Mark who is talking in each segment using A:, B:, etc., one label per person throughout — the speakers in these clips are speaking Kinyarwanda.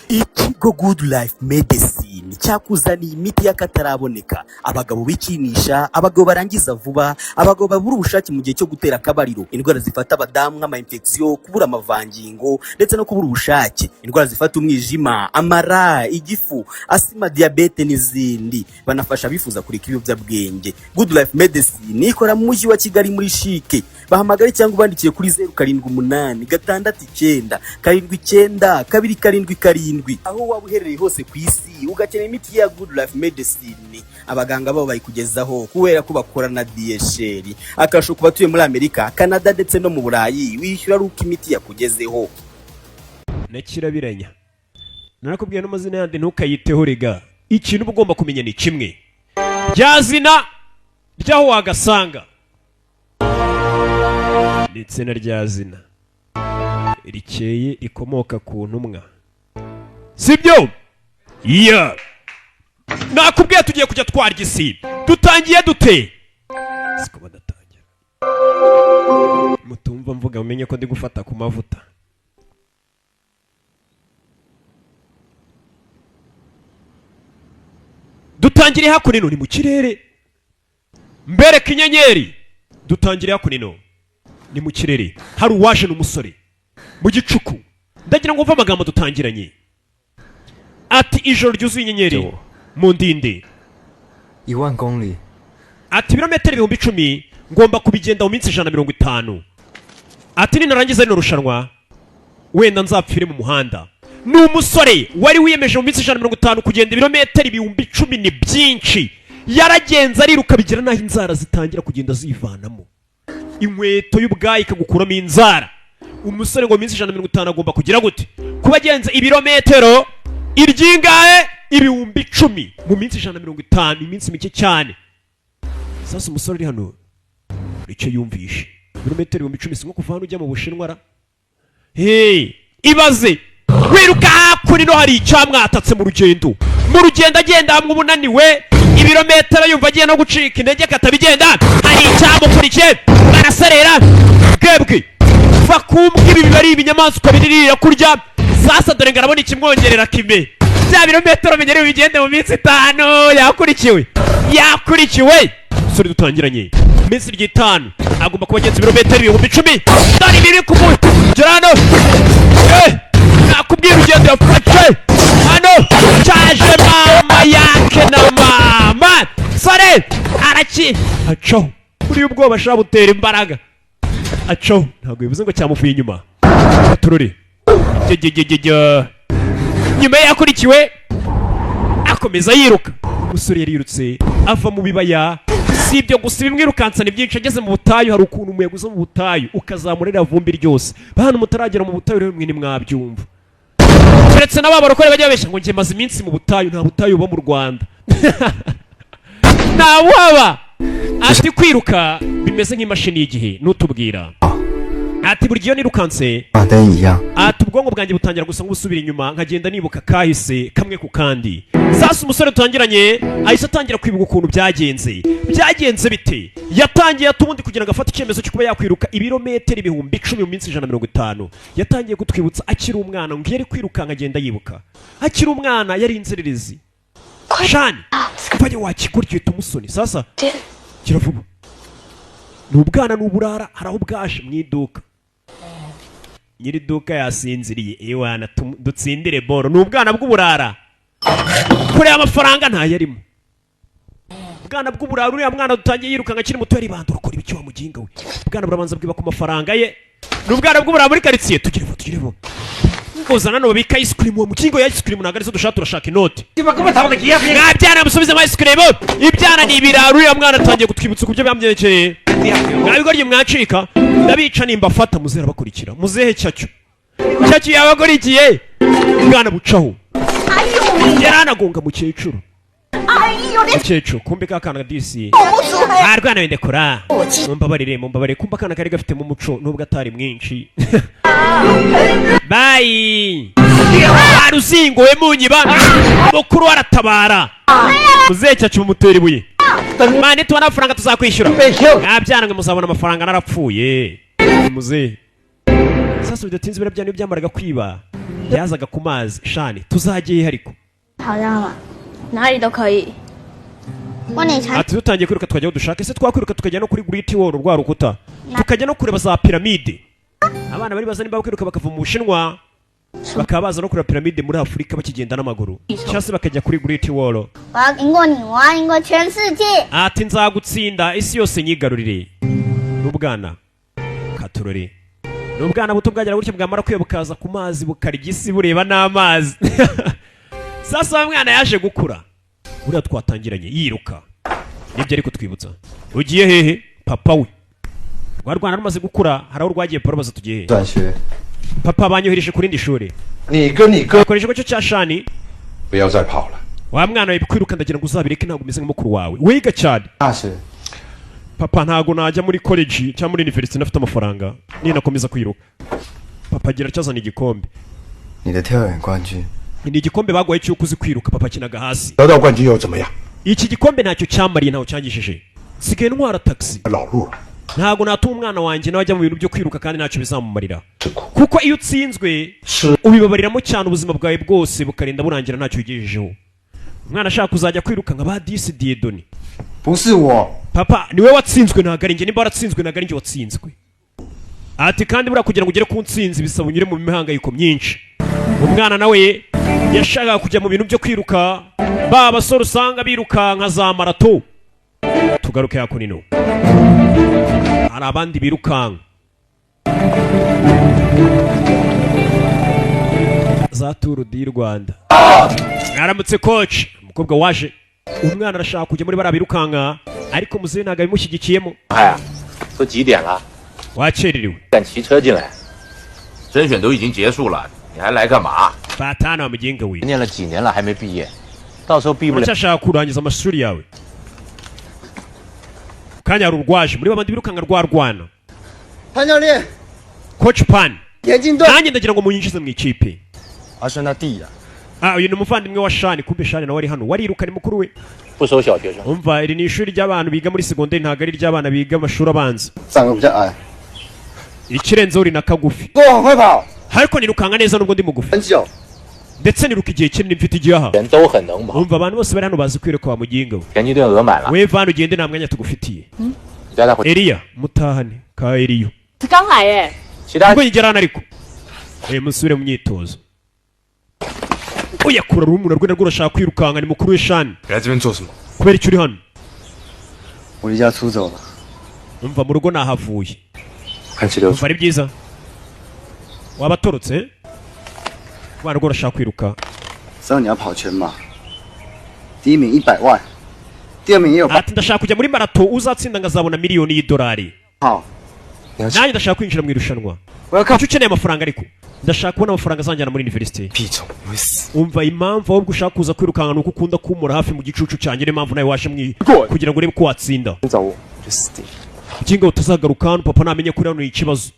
A: Ikigo Good Life Medicine cyakuzaniye imiti y'akataraboneka. Abagabo bikinisha, abagabo barangiza vuba, abagabo babura ubushake mu gihe cyo gutera akabariro, indwara zifata abadamu nk'ama infection, kubura amavangingo ndetse no kubura ubushake, indwara zifata umwijima, amara, igifu, asima, diyabete n'izindi. Banafasha abifuza kureka ibiyobyabwenge. Good Life Medicine ikora mu mujyi wa Kigali muri CHIC. Bahamagare cyangwa ubandikiye kuri 0786979277. Aho waba uherereye hose ku isi ugakenera imiti ya Good Life Medicine, abaganga babo bayikugezaho kubera ko bakora na DHL. Akarusho ku batuye muri Amerika, Canada ndetse no mu Burayi, wishyura ari uko imiti yakugezeho.
B: Na kirabiranya narakubwiye n'amazina yandi ntukayiteho. Rega ikintu uba ugomba kumenya ni kimwe, rya zina ry'aho wagasanga ndetse na rya zina rikeye rikomoka ku ntumwa, sibyo? Iya nakubwiye, tugiye kujya twarya isi. Dutangiye dute? Siko badatangira, mutumva mvuga mumenye ko ndi gufata ku mavuta. Dutangiriye hakuno, ni mu kirere, mbereka inyenyeri. Dutangiriye hakuno, ni mu kirere, hari uwaje n'umusore mu gicuku. Ndagira ngo mve amagambo dutangiranye, ati: "Ijoro ryuzuye inyenyeri mu ndinde."
C: 1万公里，
B: Ati: "Ibirometero 10,000 ngomba kubigenda mu minsi 150." Ati: "Ninarangiza rino rushanwa wenda nzapfire mu muhanda." Ni umusore wari wiyemeje mu minsi 150 kugenda ibirometero 10,000. Ni byinshi. Yaragenze, ariruka, bigera n'aho inzara zitangira kugenda zivanamo, inkweto y'ubwayo ikagukuramo inzara. Umusore ngo mu minsi 150 agomba kugira gute? Kuba agenze ibirometero iryingahe? 10,000 mu minsi 150, iminsi mike cyane. Sasa umusore uri hano icyo yumvishe, ibirometero 10,000, si nko kuva hano ujya mu Bushinwa ra? Hey, ibaze wiruka hakuno, hari icyamwatatse mu rugendo. Mu rugendo agenda hamwe ubunaniwe, ibirometero yumva agiye no gucika intege katabigenda, hari icyamukurikiye. Baraserera bwebwe, va ku mbwa. Ibi biba ari ibinyamaswa binini kurya. Sasa dore ngo arabona ikimwongerera kime, bya birometero bigere bigende mu minsi 5. Yakurikiwe, yakurikiwe. Umusore dutangiranye, iminsi 5 agomba kuba agenze ibirometero 10,000. Dore ibi biri kumugera hano. Eh, nakubwira urugendo yafashe hano, cyaje mama yake na mama sore araki acaho. Buriya ubwoba ashobora butera imbaraga, acaho. Ntabwo bivuze ngo cyamuvuye inyuma. Turore jyjyjyjya nyuma ye yakurikiwe, akomeza yiruka. Umusore yarirutse ava mu bibaya. Si ibyo gusa, ibimwirukansa ni byinshi. Ageze mu butayu, hari ukuntu umuyaga uza mu butayu ukazamura ririya vumbi ryose. Bantu mutaragera mu butayu rero, mwe ntimwabyumva, keretse na ba barokore bajya babeshya ngo njye maze iminsi mu butayu. Nta butayu buba mu Rwanda, nta buhaba. Ati: "Kwiruka bimeze nk'imashini y'igihe." Nutubwira ati: "Buri gihe iyo nirukanse,"
C: 马灯一样，
B: ati: "ubwonko bwanjye butangira gusa nk'ubusubira inyuma, nkagenda nibuka kahise kamwe ku kandi." Sasa umusore tutangiranye ahise atangira kwibuka ukuntu byagenze. Byagenze bite? Yatangiye ati ubundi kugira ngo afate icyemezo cyo kuba yakwiruka ibirometero 10,000 mu minsi 150, yatangiye kutwibutsa akiri umwana, ngo iyo ari kwirukanka agenda yibuka akiri umwana, yari inzererezi. Shani mvanye wakigoryi uhita umusoni. Sasa gira vuba, ni ubwana, ni uburara. Hari aho bwaje mu iduka, nyiri iduka yasinziriye. Ewana dutsindire boro. Ni ubwana bw'uburara, kureba amafaranga ntayarimo. Ubwana bw'uburara, uriya mwana dutangiye yirukanka akiri muto yaribanda. Urakora ibiki wa muginga we? Ubwana burabanza bwiba ku mafaranga ye. Ni ubwana bw'uburara muri karitsiye. Tugire vuba, tugire vuba. Uzana hano babika ice cream. Uwo mukingo ya ice cream ntabwo arizo dushaka, turashaka inoti. Mwabyana musubizemo ice cream. Ibyana ni ibirara. Uriya mwana atangiye kutwibutsa ku byo byamyerekeye. Mwabigoryi mwacika, ndabica nimbafata. Muzehe arabakurikira. Muzehe cyacyo cyacyo yabakurikiye. Ubwana bucaho, yaranagonga mukecuru. Mukecuru kumbe ka kana disi arwana wende kora. Mumbabarire, mumbabarire. Kumbe akana kari gafitemo umuco nubwo atari mwinshi. Bayi aruzingowe munyiba, mukuru aratabara. Muzehe cyacu mumutera ibuye. Mani tubona amafaranga tuzakwishyura. Mwabyana mwe muzabona amafaranga narapfuye. Muzehe sasa bidatinze biriya byana byamaraga kwiba. Yazaga ku mazi. Shani, tuzagiye ariko?
D: 好像嘛，哪里都可以。问你才
B: Ati dutangiye kwiruka tukajya aho dushaka. Ese twakwiruka tukajya no kuri Great Wall, rwa rukuta, tukajya no kureba za piramide? Abana bari baza nimba kwiruka bakava mu Bushinwa, bakaba baza no kureba piramide muri Afurika bakigenda n'amaguru, cyangwa se bakajya kuri Great Wall.
D: 我要赢过你，我要赢过全世界。
B: Ati nzagutsinda, isi yose nyigarurire. N'ubwana katurore, ni ubwana buto bwagera gutya, bwamara kwiba bukaza ku mazi, bukarya isi bureba n'amazi. Sasa wa mwana yaje gukura, buriya twatangiranye yiruka, nibyo ariko twibutsa. Ugiye hehe? Papa we, rwa rwana rumaze gukura, hari aho rwagiye. Papa baza tugiye hehe?
C: 转学，
B: Papa, banyohereje ku rindi shuri.
E: 你跟你哥
B: Akoresha ikigo cya Shani.
E: 不要再跑了。
B: Wa mwana we, kwiruka ndagira ngo uzabireke, ntabwo umeze nka mukuru wawe wiga cyane.
C: 大学
B: Papa, ntago najya muri college cyangwa muri university nafite amafaranga ninakomeza kwiruka. Papa agira acyazana igikombe.
C: 你的跳远冠军，
B: Ni igikombe baguhaye cy'uko uzi kwiruka. Papa akinaga hasi.
E: 得到冠军又怎么样？
B: Iki gikombe ntacyo cyamariye, ntaho cyangishije, nsigaye ntwara taxi.
E: 老路了，
B: Ntago natuma umwana wanjye nawe ajya mu bintu byo kwiruka kandi ntacyo bizamumarira,
E: 吃苦
B: kuko iyo utsinzwe
E: 吃
B: ubibabariramo cyane, ubuzima bwawe bwose bukarinda burangira ntacyo wigejejeho. Umwana ashaka kuzajya kwiruka nka ba disi Dieudonné.
C: 不是我，
B: Papa, niwe watsinzwe, ntabwo ari njye. Nimba waratsinzwe, ntabwo ari njye watsinzwe. Ati kandi buriya kugira ngo ugere ku ntsinzi bisaba unyure mu mihangayiko myinshi. Umwana nawe yashakaga kujya mu bintu byo kwiruka, ba basore usanga biruka nka za marato. Tugaruke hakuno, hari abandi birukanka za Tour du Rwanda. Mwaramutse coach. Umukobwa waje, umwana arashaka kujya muri bariya birukanka, ariko muzehe ntabwo abimushyigikiyemo.
F: 哎呀，都几点了？
B: Wakererewe.
F: 敢骑车进来？
G: 甄选都已经结束了，你还来干嘛？
B: Batana wa mugenga we.
F: 念了几年了还没毕业，到时候毕不了。
B: Uracyashaka kurangiza amashuri yawe? Kanya hari urwaje muri babandi birukanka rwarwana.
C: 潘教练，
B: Coach Pan,
C: 田径队，
B: nanjye ndagira ngo munyinjize mu ikipe.
C: 阿生他弟呀、
B: Ah, uyu ni umuvandimwe wa Shani. Kumbe Shani nawe ari hano, warirukanye mukuru we.
F: 不收小学生。
B: Umva, iri ni ishuri ry'abantu biga muri segonderi, ntabwo ari iry'abana biga amashuri abanza.
C: 长得比较矮，
B: Ikirenzeho uri na kagufi.
C: 我很会跑，
B: Ariko nirukanka neza nubwo ndi mugufi.
C: 很久。
B: Ndetse niruka igihe kinini, mfite igihaha.
F: 人都很能跑，
B: Umva, abantu bose bari hano bazi kwiruka wa muginga we.
F: 田径队额满了，
B: We vana ugende, nta mwanya tugufitiye.
F: 你带他回。
B: Eliya mutahane ka Eliyo.
H: 刚来耶，
F: 其他
B: Ubwo yigera hano ariko musubire mu myitozo. Uyakura urumuna rwe, narwo urashaka kwirukanka, ni mukuru we Shani.
E: 你来这边做什么？
B: Kubera icyo uri hano?
C: 我离家出走了，
B: Umva, mu rugo nahavuye.
F: 看气流
B: Umva, ari byiza wabatorotse, rwana rwo urashaka kwiruka.
C: 知道你要跑全马，第一名100万，第二名也有八
B: Ati ndashaka kujya muri marato, uzatsinda ngazabona miliyoni y'idolari.
C: 号。
B: Nanjye ndashaka kwinjira mu irushanwa.
C: 我要靠
B: Icyo ukeneye amafaranga, ariko ndashaka kubona amafaranga azanjyana muri university.
C: 屁虫，你会死。
B: Umva, impamvu ahubwo ushaka kuza kwirukanka ni uko ukunda kumura hafi mu gicucu cyanjye, niyo mpamvu nawe waje kugira ngo urebe ko watsinda.
C: 找我就死定。
B: Ukinga utazagaruka hano papa namenye ko uri hano ni ikibazo.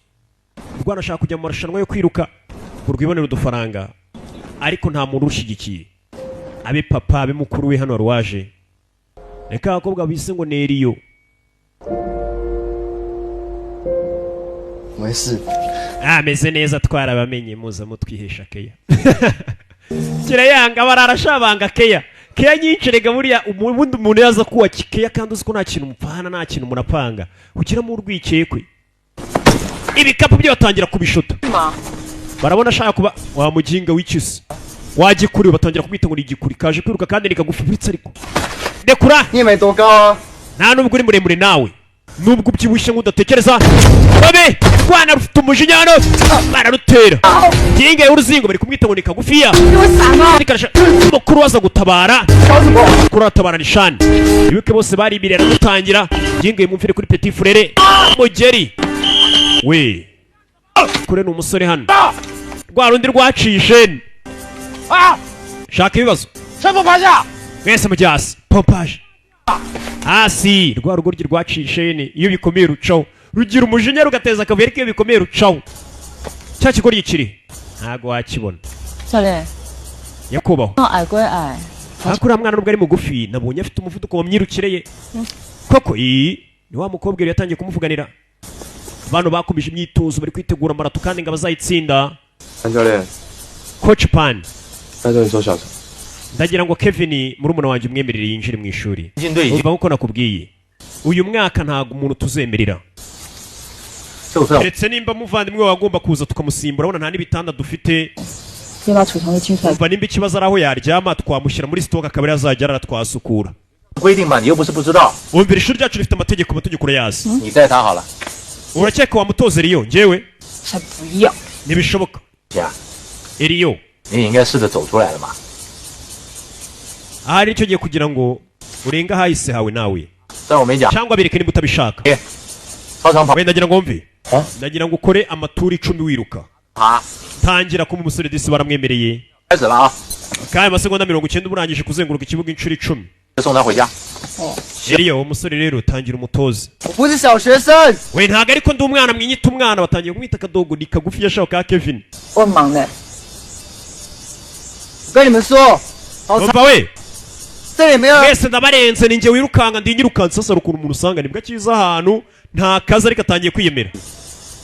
B: Rwana ashaka kujya mu marushanwa yo kwiruka ngo rwibonere udufaranga, ariko nta muntu urushyigikiye, abe papa, abe mukuru we. Hano wari waje, reka abakobwa bise ngo ni Eriyo.
C: 没事，
B: Ameze neza, twarabamenye, muza mutwihesha keya kirayanga barara shabanga keya keya nyinshi. Rega buriya ubundi umuntu yaza kuwa keya kandi uzi ko nta kintu mupfana, nta kintu murapanga, ugiramo urwikekwe. Ibikapu bye batangira kubishuta, barabona ashaka kuba wa muginga w'ikisi wagikuriwe, batangira kumwita ngo ni igikuri kaje kwiruka kandi ni kagufi buritse, ariko rekura.
C: 你也没多高啊。
B: Nta nubwo uri muremure nawe, nubwo ubyibushye nk'udatekereza babe. Rwana rufite umujinya hano, bararutera ginga y'uruzingo, bari kumwita ngo ni kagufiya. Mukuru waza gutabara, mukuru aratabara nishani ibuke bose bari imbere aramutangira. Ginga yimumvire kuri petit frere mugeri we kure ni umusore hano, rwa rundi rwaciye isheni shaka ibibazo. Mwese mujye hasi, pompaje hasi. Rwa rugoryi rwaciye isheni, iyo bikomeye rucaho, rugira umujinya rugateza akavuyo, ariko iyo bikomeye rucaho. Cya kigoryi kiri ntago wakibona.
H: 教练，
B: Nyakubahwa.
H: 那矮归矮，
B: Ariko uriya mwana nubwo ari mugufi, nabonye afite umuvuduko mu myirukire ye koko. Iyi ni wa mukobwa yari yatangiye kumuvuganira. Abantu bakomeje imyitozo, bari kwitegura marato kandi ngo abazayitsinda.
I: 潘教练，
B: Coach Pan.
F: 拜托你说小声。
B: Ndagira ngo Kevin murumuna wanjye umwemerere yinjire mu ishuri.
G: 进队已经
B: Umva, nkuko nakubwiye, uyu mwaka ntabwo umuntu tuzemerera,
F: 就算
B: keretse nimba muvandimwe wawe agomba kuza tukamusimbura. Urabona nta n'ibitanda dufite.
H: 先把储藏室清出来。
B: Umva, nimba ikibazo ari aho yaryama, twamushyira muri stock akaba ariyo azajya arara twasukura.
G: 规定嘛，你又不是不知道。
B: Wumvira, ishuri ryacu rifite amategeko, amategeko urayazi.
G: 你带他好了。
B: Urakeka wamutoza Eriyo? Njyewe?
H: 才不要！
B: Ntibishoboka.
G: 呀，
B: Eriyo,
G: 你也应该试着走出来了嘛。
B: Ahari icyo gihe kugira ngo urenge ahahise hawe nawe.
G: 但我没讲，
B: Cyangwa bereke niba utabishaka.
G: 操场跑
B: Wenda ndagira ngo wumve,
F: Ha?
B: ndagira ngo ukore amaturi 10 wiruka.
G: 爬
B: Tangira kuba umusore. Disi baramwemereye.
G: 开始了啊！
B: Kandi amasegonda 90 uba urangije kuzenguruka ikibuga inshuro 10.
G: 送他回家。
B: Eriyo, uwo musore rero tangira umutoze.
C: 我不是小学生。
B: We, ntabwo ariko ndi umwana, mwinyita umwana. Batangiye kumwita akadogo, ni kagufi yashaka ka Kevin.
H: 我很忙的。
C: 我跟你们说，
B: Umva we,
C: 这里没有
B: mwese ndabarenze, ni njye wirukanka, ndi nyirukanka. Sasa hari ukuntu umuntu usanga nibwo akiza ahantu nta kazi, ariko atangiye kwiyemera.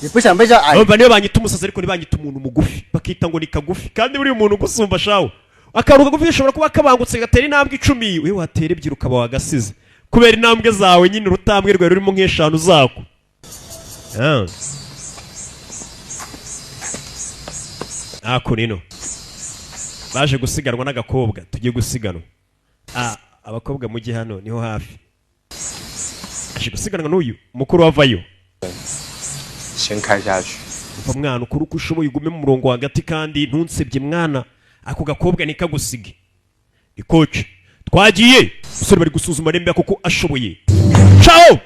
C: 你不想被叫矮，
B: Umva, niyo banyita umusazi, ariko ntibanyita umuntu mugufi, bakita ngo ni kagufi. Kandi buriya umuntu ugusumba shawo, akantu kagufi gashobora kuba kabangutse gatera intambwe 10, we watera 2 ukaba wagasize kubera intambwe zawe nyine, urutambwe rwawe rurimo nk'eshanu zako. Ah. Ako nino baje gusiganwa n'agakobwa, tugiye gusiganwa. Ah, abakobwa mujye hano, niho hafi. Aje gusiganwa n'uyu mukuru wavayo.
F: 先开下去。
B: Umva mwana, ukore uko ushoboye ugume mu murongo hagati kandi ntunsebye mwana, ako gakobwa ntikagusige. Ni coach, twagiye. Umusore bari gusuzuma nimba koko ashoboye. Ciao,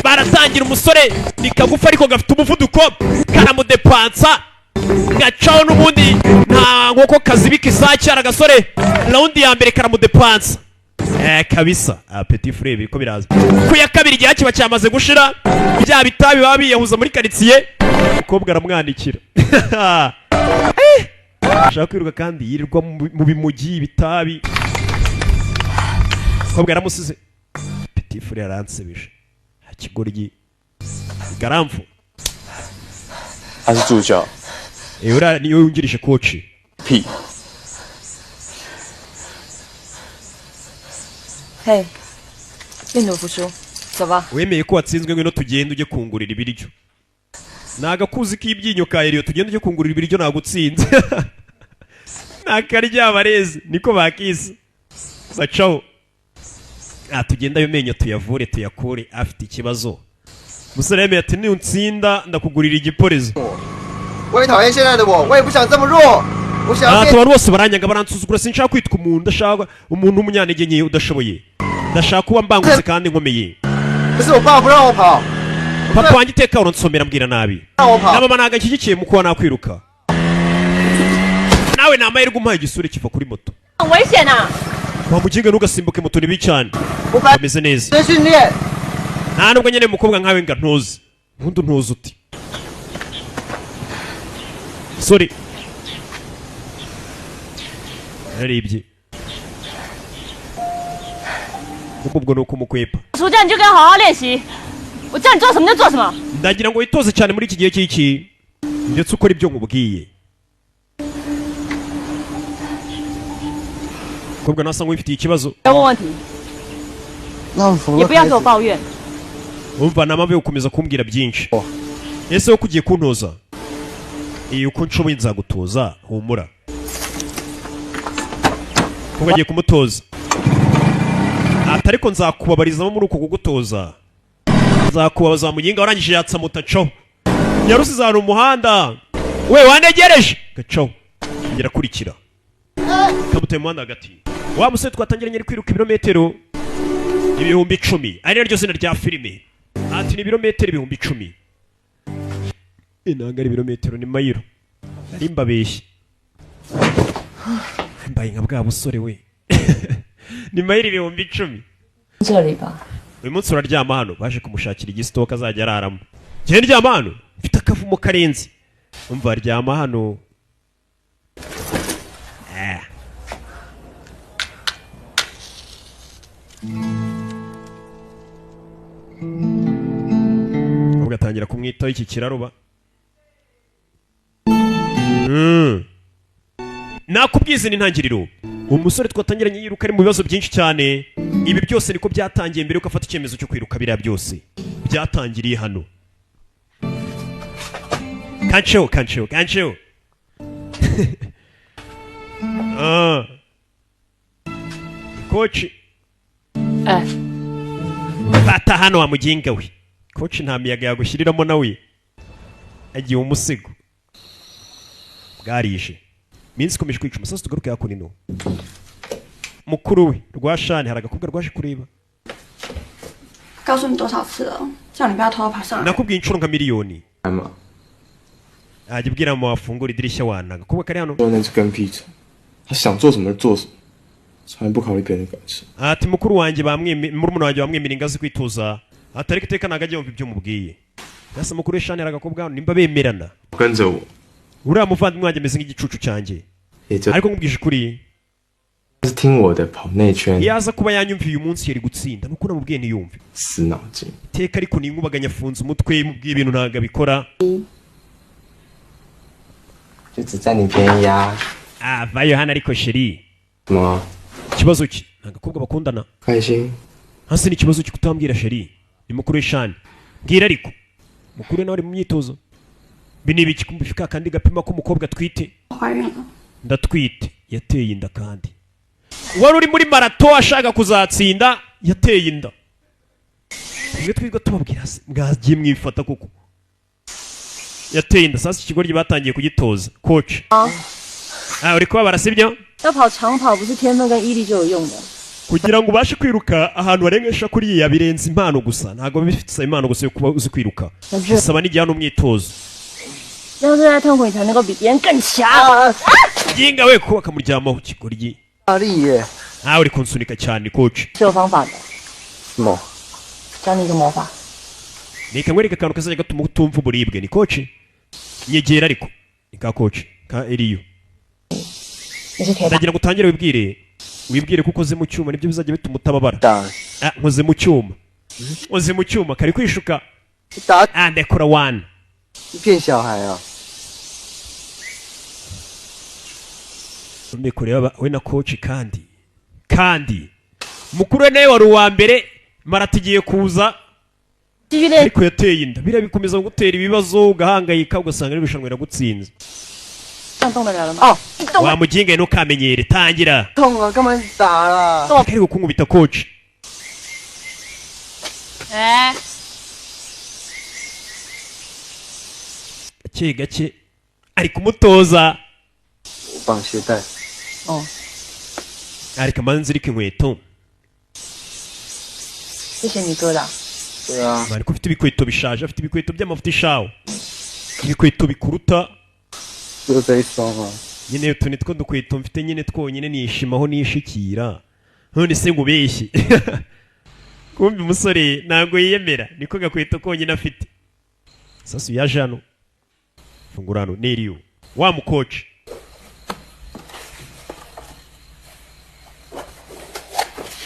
B: baratangira. Umusore ni kagufi ariko gafite umuvuduko, karamudepansa gacaho n'ubundi nta nkoko kazibika isake. Hari agasore, round ya mbere karamudepansa. Eh, kabisa. Ah, petit frère, biriko biraza ku ya kabiri, igihe kiba cyamaze gushira. Bya bitabi baba biyahuza muri karitsiye, umukobwa aramwandikira. Eh, ashaka kwiruka kandi yirirwa mu bimugi ibitabi. Umukobwa yaramusize. Petit frère aransebije, ikigoryi garamfu.
F: 他是助教，
B: Eh, uriya niyo yungirije coach.
F: 屁！
H: 嘿，愿赌服输，走吧。
B: Wemeye ko watsinzwe, ngwino tugende ujye kungurira ibiryo. Ni agakuzi k'ibyinyo ka Eliyo. Tugende ujye kungurira ibiryo, nagutsinze. Ni akaryabarezi niko bakise. Bacaho. Ah, tugende ayo menyo tuyavure tuyakure, afite ikibazo. Umusore yemeye ati nuntsinda ndakugurira igiporezo.
C: 我也讨厌现在的我，我也不想这么弱，我想要
B: Ati
C: 变
B: abantu bose baranyanga, baransuzugura, sinshaka kwitwa umuntu, ndashaka umuntu w'umunyantege nke udashoboye, ndashaka kuba mbangutse kandi nkomeye.
C: 可是我爸不让我跑，
B: Papa wanjye iteka uransomera, ambwira nabi.
C: 让我跑
B: Na。Mama ntabwo anshyigikiye mu kuba nakwiruka. Nawe ni amahirwe umuhaye igisure kiva kuri moto.
H: 很危险啊！
B: Wa muginga, ntugasimbuke moto, ni bibi cyane.
C: 我本来
B: Ameze neza.
C: 在训练，
B: Nta nubwo nyine umukobwa nkawe nga ntuzi nkundi ntuzi uti sorry, yararebye kuko ubwo ni uko umukwepa.
H: 暑假你就给我好好练习，我叫你做什么就做什么。
B: Ndagira ngo witoze cyane muri iki gihe cy'iki, ndetse ukora ibyo nkubwiye. Umukobwa nawe asa nk'uwifitiye ikibazo.
H: 不要问问题，
C: 让福
H: 也不要给我抱怨。
B: Umva, nta mpamvu yo gukomeza kumbwira byinshi. Ese wowe ugiye kuntoza? Iyo uko nshoboye nzagutoza, humura. Kuko agiye kumutoza ati ariko nzakubabarizamo muri uko kugutoza, nzakubabaza muginga. Warangije yatsa moto acaho, yarusize ahantu mu muhanda. We wantegereje gacaho, ngerakurikira kamuteye mu muhanda hagati. Wa musore twatangiranye ari kwiruka ibirometero 10,000, ari naryo zina rya filime. Ati ni ibirometero 10,000, inanga ari ibirometero, ni mayiro. Nari mbabeshye, mbaye nka bwa busore we. Ni mayiro 10,000.
H: 这里吧，
B: Uyu munsi uraryama hano. Baje kumushakira igisitoka azajya araramo. Njye ndyama hano mfite akavumo karenze. Umva, ryama hano. Eh. Ugatangira kumwitaho iki kiraroba. Nakubwize ni intangiriro. Umusore twatangiranye yiruka ari mu bibazo byinshi cyane. Ibi byose niko byatangiye mbere yuko afata icyemezo cyo kwiruka. Biriya byose byatangiriye hano. Kancheho, kancheho, kancheho. Ah. Coach.
H: 哎，
B: Fata hano wa muginga we. Coach nta miyaga yagushyiriramo, nawe agiye umusigo. Bwarije, iminsi ikomeje kwica umusozi. Tugaruke hakuno. Mukuru we rwashani hari agakobwa rwaje kureba.
D: 告诉你多少次了，叫你不要偷偷爬上来。
B: Nakubwiye inshuro nka miliyoni.
F: 嘛，
B: Ajya ubwira mama wafungura idirishya wana. Agakobwa kari hano.
F: 说那是跟屁虫，他想做什么就做什么，从来不考虑别人的感受。
B: Ati mukuru wanjye bamweme, murumuna wanjye bamwemera ingazi kwituza, ati ariko iteka ntabwo ajya yumva ibyo mubwiye. Yasa mukuru we shani hari agakobwa hano nimba bemerana.
F: 跟着我，
B: Uriya muvandimwe wanjye ameze nk'igicucu cyanjye.
F: 也就
B: Ariko nkubwije ukuri,
F: 是听我的跑内圈，
B: iyo aza kuba yanyumviye uyu munsi yari gutsinda, nuko namubwiye ntiyumve.
F: 死脑筋。
B: Iteka ariko ni inkubaganya, afunze umutwe, mubwiye ibintu ntabwo abikora.
F: 就只占你便宜啊？
B: Ah, vayo hano ariko chérie.
F: 什么？
B: Ikibazo ki? Ni agakobwa bakundana.
F: 开心？
B: Hasi ni ikibazo ki kutambwira chérie? Ni mukuru we shani, mbwira. Ariko mukuru we nawe ari mu myitozo. Ibi ni ibiki? Kumva ka kandi gapima ko umukobwa atwite.
D: 怀孕了，
B: Ndatwite. Yateye inda kandi wari uri muri marato ashaka kuzatsinda, yateye inda. Tumwe twiga tubabwira se, mwagiye mwifata kuko yateye inda. Sasa ikigoryi batangiye kugitoza coach. Ah, uri kubabara sibyo?
H: 要跑长跑不是天分跟毅力就有用的。
B: Kugira ngo ubashe kwiruka ahantu harengesha kuriya birenze impano gusa, ntabwo biba bifite impano gusa yo kuba uzi kwiruka, bisaba n'igihe n'umwitozo.
H: 要是在痛苦，你才能够比别人更强。
B: Yinga we ko akamuryamaho ikigoryi.
C: 大力耶！
B: Nawe uri kunsunika cyane coach.
H: 是有方法的，
C: 什么？
H: 教你一个魔法。
B: Reka nkwereke akantu kazajya gatuma utumva uburibwe. Ni coach, nyegera. Ariko ni ka coach ka Eliyo.
H: 你是铁打，
B: Ndagira ngo utangire wibwire, wibwire ko ukoze mu cyuma, nibyo bizajya bituma utababara. Ah, nkoze mu cyuma, nkoze mu cyuma. Kari kwishuka.
C: 打
B: Ah, ndekura wana.
C: 你骗小孩啊！
B: Mbe kureba we na coach. Kandi mukuru we nawe wari uwa mbere, marato igiye kuza.
H: 继续练。
B: Ariko yateye inda, biriya bikomeza gutera ibibazo, ugahangayika, ugasanga n'irushanwa riragutsinze.
H: 这样动得了了吗？哦，动
B: Wa muginga, ntukamenyere, tangira.
C: 痛啊！干嘛打啦？
B: Kari kunkubita coach.
H: 哎，
B: Gake gake ari kumutoza.
C: 我绑鞋带。
H: 哦，
B: Ariko amanzirika inkweto.
H: 谢谢你哥的。
C: 对啊，
B: Bari ko ufite ibikweto bishaje, afite ibikweto by'amavuta ishawe, ibikweto bikuruta.
C: 就这一双啊。
B: Nyine utu ni two dukweto mfite nyine twonyine, nishimaho nishikira. None se ngo ubeshye? Kumva umusore ntabwo yiyemera, niko gakweto konyine afite. Sasu yaje hano, fungura hano neriyo wa mukoci.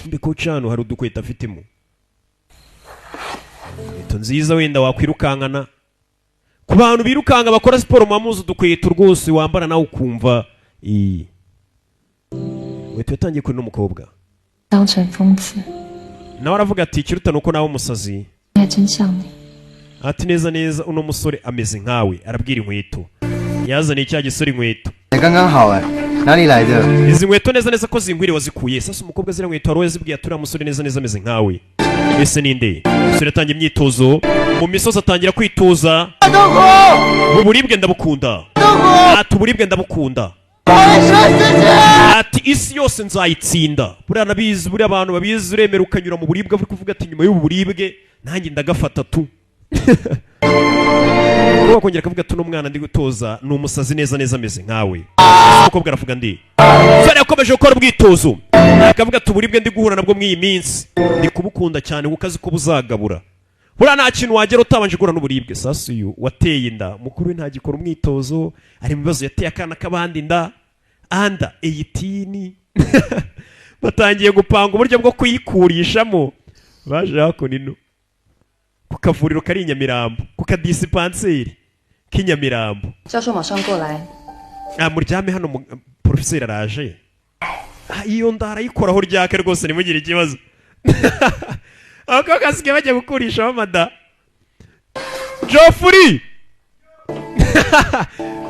B: Mbe coach hano hari udukweto afitemo, inkweto nziza wenda wakwirukankana. Ku bantu birukanka bakora siporo, muba muzi udukweto rwose wambara nawe ukumva iyi inkweto. Yatangiye kuri n'umukobwa.
I: 当成疯子，
B: Nawe aravuga ati ikiruta ni uko nawe umusazi.
I: 还真像你。
B: Ati neza neza uno musore ameze nkawe. Arabwira inkweto yazaniye cya gisore inkweto.
C: 才刚刚好哎，哪里来的？
B: Izi nkweto neza neza ko zingwiriye, wazikuye? Sasa umukobwa ziriya nkweto wari wazibwiye ati uriya musore neza neza ameze nkawe. Ese ninde? Umusore yatangiye imyitozo mu misozi, atangira kwitoza. Ubu buribwe ndabukunda. Ati uburibwe ndabukunda. Ati isi yose nzayitsinda. Buriya nabizi, buriya abantu babizi, uremera ukanyura mu buribwe uri kuvuga ati nyuma y'ubu buribwe nanjye ndagafata tu. Kuba akongera akavuga ati uno mwana ndi gutoza ni umusazi, neza neza ameze nkawe. Umukobwa aravuga ndi sore yakomeje gukora ubwitozo, akavuga ati uburibwe ndi guhura nabwo mw'iyi minsi ndi kubukunda cyane, kuko azi ko buzagabura. Buriya nta kintu wagera utabanje guhura n'uburibwe. Sasa uyu wateye inda mukuru we ntagikora umwitozo, ari mu bibazo, yateye akana k'abandi inda anda 18, batangiye gupanga uburyo bwo kuyikurishamo. Baje hakuno ino ku kavuriro kari i Nyamirambo, ku kadisipanseri k'i Nyamirambo.
I: 教授马上过来。
B: Ah, muryame hano. Porofeseri araje. Ah, iyo nda arayikoraho ryake rwose, ntimugire ikibazo. Abakobwa basigaye bajya gukurishaho amada. Jofuri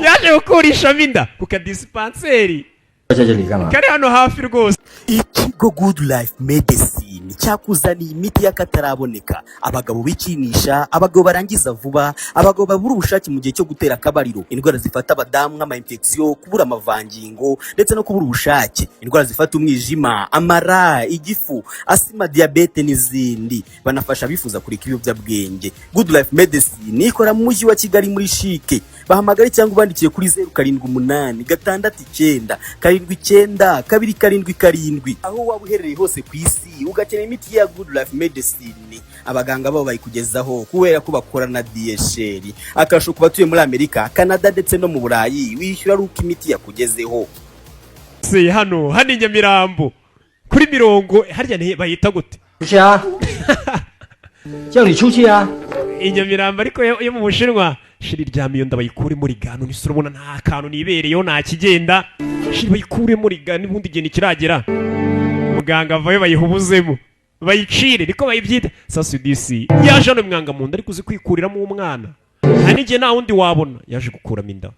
B: yaje gukurishamo inda ku kadisipanseri
J: 在这里干嘛？
B: kari hano hafi rwose.
A: Ikigo Good Life Medicine cyakuzaniye imiti y'akataraboneka. Abagabo bikinisha, abagabo barangiza vuba, abagabo babura ubushake mu gihe cyo gutera akabariro, indwara zifata abadamu nk'ama infection, kubura amavangingo ndetse no kubura ubushake, indwara zifata umwijima, amara, igifu, asima, diyabete n'izindi. Banafasha abifuza kureka ibiyobyabwenge. Good Life Medicine ikora mu mujyi wa Kigali muri CHIC. Bahamagare cyangwa ubandikiye kuri 0786979277. Aho waba uherereye hose ku isi ugakenera imiti ya Good Life Medicine, abaganga babo bayikugezaho kubera ko bakora na DHL. Akarusho ku batuye muri Amerika, Canada ndetse no mu Burayi, wishyura ari uko imiti yakugezeho.
B: Se hano hano i Nyamirambo kuri mirongo harya bayita gute?
J: 出去啊！叫你出去啊！
B: I Nyamirambo ariko yo mu Bushinwa. Shiri ryama, iyo nda bayikure muri gano nise urabona nta kantu nibereyeho, nta kigenda. Shiri bayikure muri gano, n'ubundi igihe ntikiragera. Muganga avayo, bayihubuzemo, bayicire, niko bayibyita. Sasa disi yaje hano mwanga mu nda, ariko uzi kwikuriramo umwana nta n'igihe nta wundi wabona. Yaje gukuramo inda.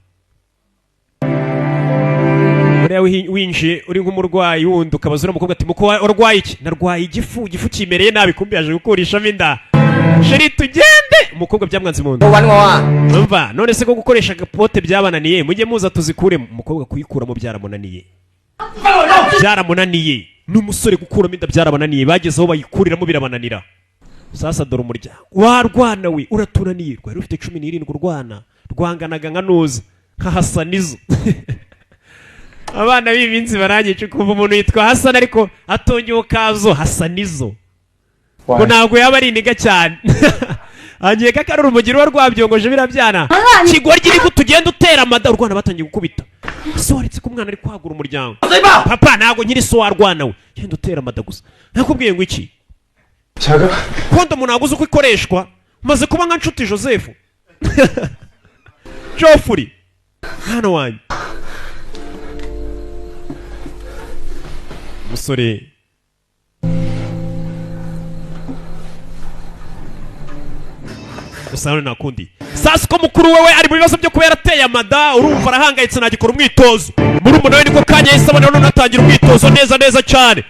B: Buriya winjiye uri nk'umurwayi wundi, ukabaza uriya mukobwa ati: "Muko urwaye iki?" "Narwaye igifu, igifu kimereye nabi." Kumbi yaje gukurishamo inda. Sheri tugende, umukobwa byamwanze mu nda.
J: 玩我啊！
B: Umva, none se ko gukoresha agapote byabananiye, mujye muza tuzikuremo. Umukobwa kuyikuramo byaramunaniye, byaramunaniye. N'umusore gukuramo inda byarabananiye, bageze aho bayikuriramo birabananira. Sasa dore umuryango warwana we uratunaniye. Rwari rufite 17, urwana rwanganaga nka nuza nka Hasanizo. Abana b'iminsi baranyica, ukumva umuntu yitwa Hasani ariko atongeye ukazo Hasanizo, ngo ntabwo yaba ari iniga cyane, agiye ko ari urumogi ruba rwabyongoje birabyana. Kigoryi, ni gute ugenda utera amada? Urwana batangiye gukubita. Se waretse ko umwana ari kwagura umuryango? Papa, ntabwo nkiri so warwana we. Genda utera amada gusa. Nakubwiye ngo iki?
F: 强哥，
B: Kondomu ntabwo uzi uko ikoreshwa. Umaze kuba nka Nshuti Joseph. Jofuri mwana wanjye, umusore gusa hano nta kundi. Sasa uko mukuru wewe ari mu bibazo byo kuba yarateye amada, urumva arahangayitse, ntagikora umwitozo. Murumuna we niko kanya yahise abona, none atangira umwitozo neza neza cyane,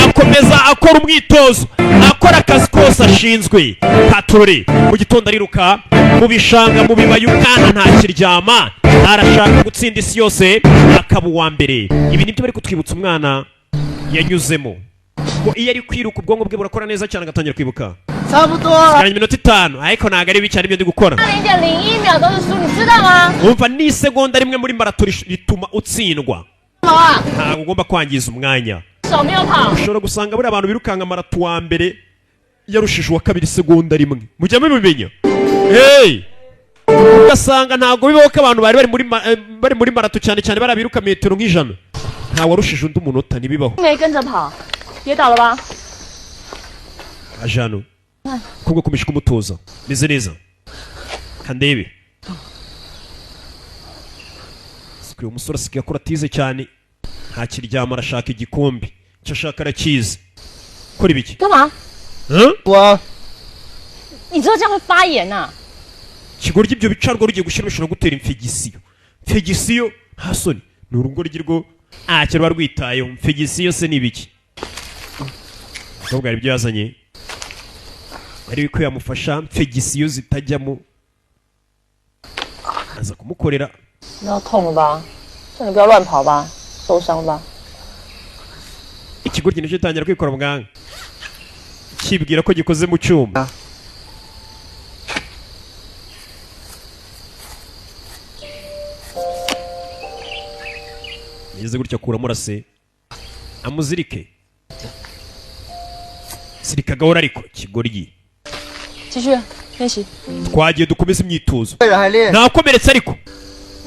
B: akomeza akora umwitozo, akora akazi kose ashinzwe. Katurore mu gitondo ariruka mu bishanga, mu bibaya, umwana ntakiryama, arashaka gutsinda isi yose akaba uwa mbere. Ibi nibyo bari kutwibutsa umwana yanyuzemo, ngo iyo ari kwiruka ubwonko bwe burakora neza cyane, agatangira kwibuka.
C: 差不多了。
B: Sigaranye iminota 5, ariko ntabwo ari bibi cyane ibyo ndi gukora.
H: 0.01秒都是输，你知道吗？
B: Umva, n'isegonda rimwe muri marato rituma utsindwa.
H: 毛啊，
B: Ntabwo ugomba kwangiza umwanya.
H: 手没有跑。
B: Ushobora gusanga buriya abantu birukanka marato wa mbere yarushije uwa kabiri isegonda rimwe, mujya mubimenya. Hey! Ugasanga ntabwo bibaho ko abantu bari bari muri marato, cyane cyane bariya biruka metero nk'100, nta warushije undi umunota, ntibibaho.
H: 没跟着跑，跌倒了吧？
B: Aje hano kubwo akomeje kumutoza meze neza. Kandebe uyu musore asigaye akora atize cyane, ntakiryama, arashaka igikombe. Icyo ashaka arakizi. Kora ibiki?
H: 干嘛？
B: Huh?
C: 我
H: 你知道这样会发炎呐、
B: Ikigoryi, ibyo bicarwa rugiye gushyira bishobora gutera infegisiyo. Infegisiyo, nta soni, ni urugoryi rwo ntacyo ruba rwitayeho. Infegisiyo se ni ibiki? Umukobwa hari ibyo yazanye ari ko yamufasha infegisiyo zitajyamo, aza kumukorera.
H: 你要痛了吧？叫你不要乱跑吧，受伤吧。
B: Ikigoryi nicyo gitangira kwikora muganga, kibwira ko gikoze mu cyuma. Yageze gutya akuramo rase amuzirike. Zirika gahora ariko kigoryi.
H: 继续练习，
B: Twagiye, dukomeze imyitozo.
C: 为了还练，
B: Ntakomeretse ariko.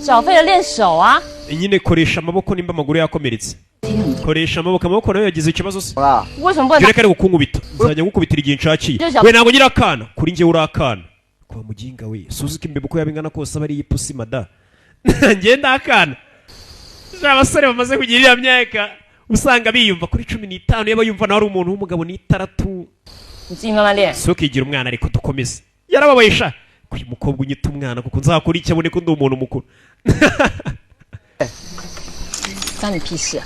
H: 脚废了练手啊。
B: Nyine koresha amaboko, nimba amaguru yakomeretse koresha amaboko. Amaboko nayo yagize ikibazo se?
C: 好啦，
H: 为什么不能打？
B: Reka ariko kunkubita, nzajya ngukubitira igihe nshakiye. We ntabwo ngira akana kuri njye, uri akana kwa muginga we. Suzi ko imbeba uko yaba ingana kose aba ari ipusi mada. Njye ndakana. Abasore bamaze kugira iriya myaka usanga biyumva kuri 15, yaba yumva nawe ari umuntu w'umugabo n'itandatu.
H: 你自己慢慢练。
B: Si ukigira umwana, ariko dukomeze. Yarababaye sha, uyu mukobwa unyita umwana kuko nzakora icyo abone ko ndi umuntu mukuru.
H: 关你屁事啊！